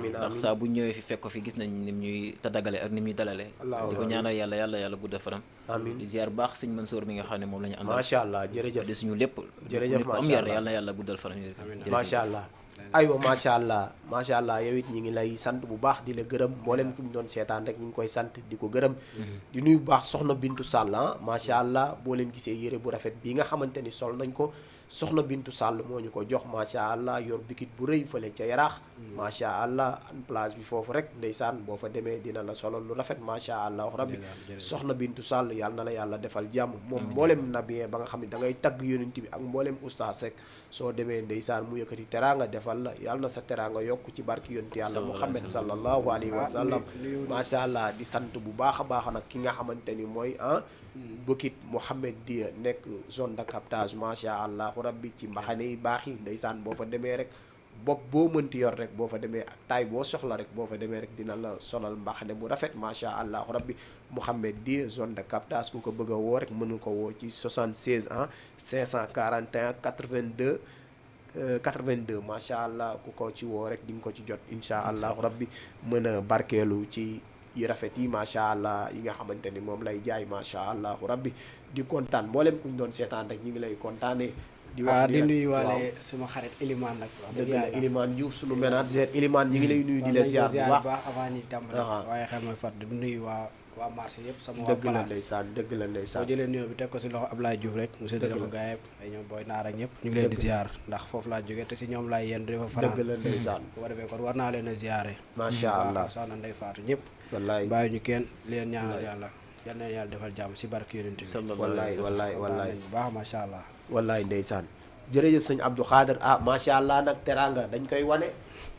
ndax saa bu ñëwee fi fekk ko fi gis nañ nim ñuy tadagale ak nim ñuy dalale di ko ñaanal yàlla guddal fanam di ziar baax sëñ Mansour mi nga xam ne moom la ñu àndal macha allah jërëjëf di suñu lépp jërëjëf nit ko am yar yàlla guddal fanam macha allah aywa macha allah yow it ñi ngi lay sant bu baax di la gërëm mboolem ku ñu doon seetaan rek ñu ngi koy sant di ko gërëm di nuyu bu baax soxna Bintu Sall macha allah boo leen gisee yére bu rafet bii nga xamante ni sol nañ ko soxna Bintu Sall moo ñu ko jox macha allah yor bikit bu rëy fële ca yaraax macha allah an place bi foofu rek ndeysaan boo fa demee dina la solal lu rafet macha allah rabbi soxna Bintu Sall yàlla na la yàlla defal jàmm moom mboolem nabiyee ba nga xam ne da ngay tagg yonent bi ak mboolem oustaz rek soo demee ndeysaan mu yëkkati teraanga defal la yàlla na sa teraanga yokk ci barki yonent yàlla Muhammad sallallahu alayhi wa sallam macha allah di sant bu baax a baax nag ki nga xamante ni mooy Bukit Mouhamed di nekk zone de captage macha allah rabbi ci mbaxane yi baax yi ndeysaan boo fa demee rek bopp boo mënti yor rek boo fa demee taay boo soxla rek boo fa demee rek dina la solal mbaxane bu rafet macha allah rabbi Mouhamed di zone de captage ku ko bëgg a woo rek mën nga ko woo ci 76 541 82 82 macha allah ku ko ci woo rek di nga ko ci jot incha allah rabbi mën a barkeelu ci yi rafet yi macha allah yi nga xamante ni moom lay jaay macha allah rabbi di kontaan mboolem ku ñu doon seetaan rek ñu ngi lay kontaanee. di wax di nuyu waale suma xarit Elimane nag. wax dëgg la Elimane Diouf sunu ménagère Elimane ñu ngi lay nuyu di la ziar bu baax avant ñuy tàmbali. waaye xam nga fat di nuyu waa marché yëpp sama waa dëgg la ndeysaan dëgg la ndeysaan boo jëlee nuyoo bi teg ko si loxo Ablaye Diouf rek monsieur dëgg la gaa yëpp ay ñoom booy naar ak ñëpp ñu ngi leen di ziar ndax foofu laa jógee te si ñoom laay yenn dafa fanaan dëgg la ndeysaan bu ko defee kon war naa leen a ziare macha allah soxna Ndey Faatu ñëpp wallaay bàyyi ñu kenn leen ñaanal yàlla yal na yàlla defal jàmm si barke yonent bi wallaay bu baax macha allah wallaay ndeysaan jërëjëf sëñ Abdou Khader macha allah nag teraanga dañ koy wane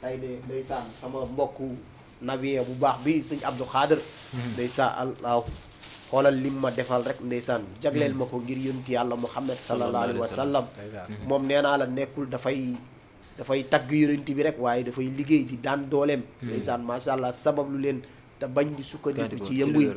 tey de ndeysaan sama mbokku navier bu baax bi sëñ Abdou Khader ndeysaan allah xoolal lim ma defal rek ndeysaan jagleel ma ko ngir yonent yàlla Muhammad sallallahu alayhi wa sallam moom nee naa la nekkul dafay tagg yonent bi rek waaye dafay liggéey di daan dooleem ndeysaan macha allah sabab lu leen te bañ di sukkandiku ci yëngu yi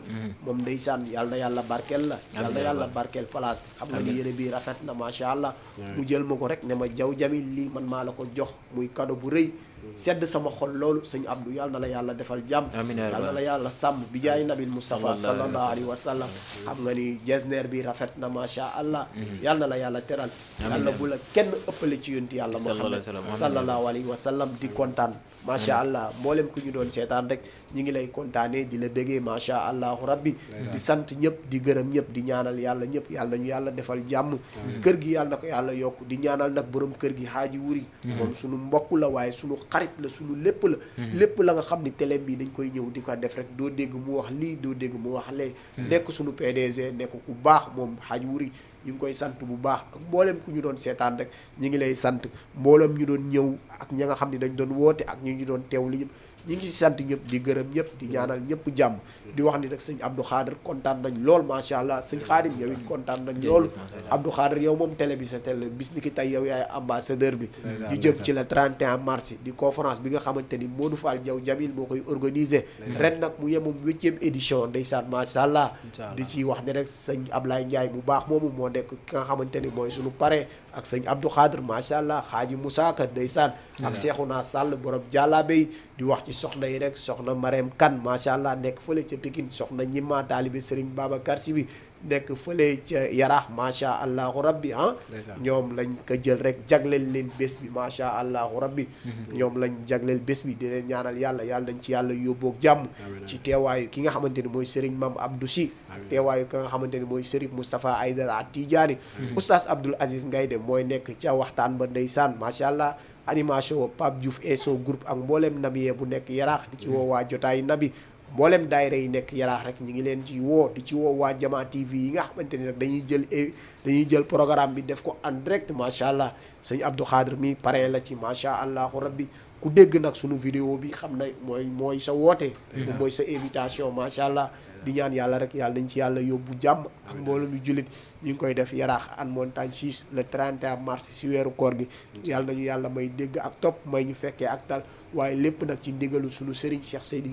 moom ndeysaan yàlla na yàlla barkeel la yàlla na yàlla barkeel place bi xam nga ni yére bi rafet na macha allah mu jël ma ko rek ne ma jaw jamil lii man maa la ko jox muy cadeau bu rëy sedd sama xol loolu sëñ Abdou yàlla na la yàlla defal jàmm yàlla na la yàlla sàmm bi jaay nabil Mustafa sallallahu alayhi wa sallam xam nga ni jesner bi rafet na macha allah yàlla na la yàlla teral yàlla bu la kenn ëppale ci yonti yàlla Muhammad sallallahu alayhi wa sallam di kontaan macha allah mboolem ku ñu doon seetaan rek ñi ngi lay kontaanee di la bégee macha allahu rabbi di sant ñëpp di gërëm ñëpp di ñaanal yàlla ñëpp yàlla nañu yàlla defal jàmm kër gi yàlla na ko yàlla yokk di ñaanal nag borom kër gi xaaji wuri moom sunu mbokk la waaye sunu xarit la sunu lépp la lépp la nga xam ni télé bi dañ koy ñëw di ko def rek doo dégg mu wax lii doo dégg mu wax lee nekk sunu PDG nekk ku baax moom xaaji wuri ñu ngi koy sant bu baax ak mboolem ku ñu doon seetaan rek ñi ngi lay sant mboolem ñu doon ñëw ak ña nga xam ne dañ doon woote ak ñu doon teew li ñi ngi si sant ñëpp di gërëm ñëpp di ñaanal ñëpp jàmm di wax ni rek sëñ Abdou Khader kontaan nañ lool macha allah sëñ Khadim yow it kontaan nañ lool Abdou Khader yow moom télé bi sa télé bis ni ki tey yow yaay ambassadeur bi di jëm ci le 31 mars di conférence bi nga xamante ni Modou Fall Diaw Jamil moo koy organiser ren nag mu yemum 8e édition ndeysaan macha allah di ci wax ne rek sëñ Ablaye Ndiaye mu baax moomu moo nekk ki nga xamante ni mooy suñu parrain ak sëñ Abdou Khader macha allah xaaji Moussa Ka ndeysaan ak Cheikhouna Sall borom jàllaabe di wax ci soxna yi rek soxna Marème Kane macha allah nekk fële ca Pikine soxna ñimma taalibe Serigne Babacar Sy bi nekk fële ca Yaraax macha allahu rabbi ñoom lañ ko jël rek jagleel leen bés bi macha allahu rabbi ñoom lañ jagleel bés bi di leen ñaanal yàlla nañ ci yàlla yóbboog jàmm ci teewaayu ki nga xamante ni mooy Serigne Mame Abdou Sy ak teewaayu ki nga xamante ni mooy Serigne Moustapha Aïdara Tidiane Oustaz Abdoul Aziz Ngaïdé mooy nekk ca waxtaan ba ndeysaan macha allah animation Pape Diouf et son groupe ak mboolem nabiye bu nekk yaraax di ci woo waa jotaay nabi mboolem daayira yi nekk yaraax rek ñi ngi leen ci woo di ci woo waa Jama TV yi nga xamante ni nag dañuy jël programme bi def ko en direct macha allah sëñ Abdou Khader mi parrain la ci macha allahu rabbi ku dégg nag sunu vidéo bi xam na mooy sa woote moom mooy sa invitation macha allah di ñaan yàlla rek yàlla nañ ci yàlla yóbbu jàmm ak mbooloo mu jullit ñu ngi koy def yaraax an montagne 6 le 31 mars si weeru koor gi yàlla nañu yàlla may dégg ak topp may ñu fekkee ak tal waaye lépp nag ci ndigalu sunu Serigne Cheikh Seydi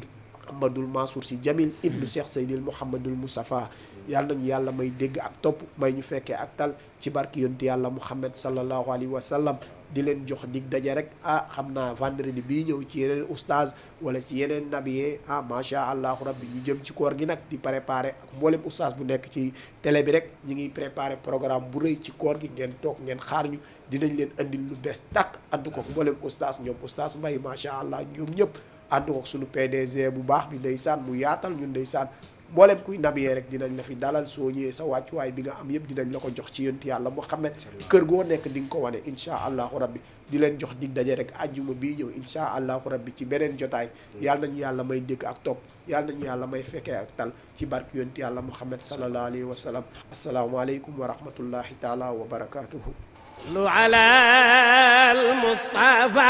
Ahmadul Mansour si Jamil ibnu Cheikh Seydil Mouhamadul Moustapha yàlla nañu yàlla may dégg ak topp may ñu fekkee ak tal ci barki yonti yàlla Muhammad sallallahu alayhi wa sallam di leen jox dig daje rek xam naa vendredi bii ñëw ci yeneen oustaz wala ci yeneen nabiyee macha allahu rabbi ñu jëm ci koor gi nag di préparé ak mboolem oustaz bu nekk ci télé bi rek ñi ngi préparé programme bu rëy ci koor gi ngeen toog ngeen xaar ñu dinañ leen andil lu bees tàkk ànd ko mboolem oustaz ñoom oustaz Mbaye macha allah ñoom ñëpp ànd ko suñu PDG bu baax bi ndeysaan mu yaatal ñun ndeysaan mboolem kuy nabiyee rek dinañ la fi dalal soo ñëwee sa wàccuwaay bi nga am yëpp dinañ la ko jox ci yonent yàlla Muhammad kër goo nekk di nga ko wane insha allahu rabbi di leen jox dig daje rek ajjuma bii ñëw insha allahu rabbi ci beneen jotaay yàlla nañu yàlla may dégg ak topp yàlla nañu yàlla may fekkee ak tal ci barke yonent yàlla Muhammad sallallahu alayhi wa sallam asalaamaaleykum wa rahmatullahi taala wa barakatuhu lu ala al Mustafa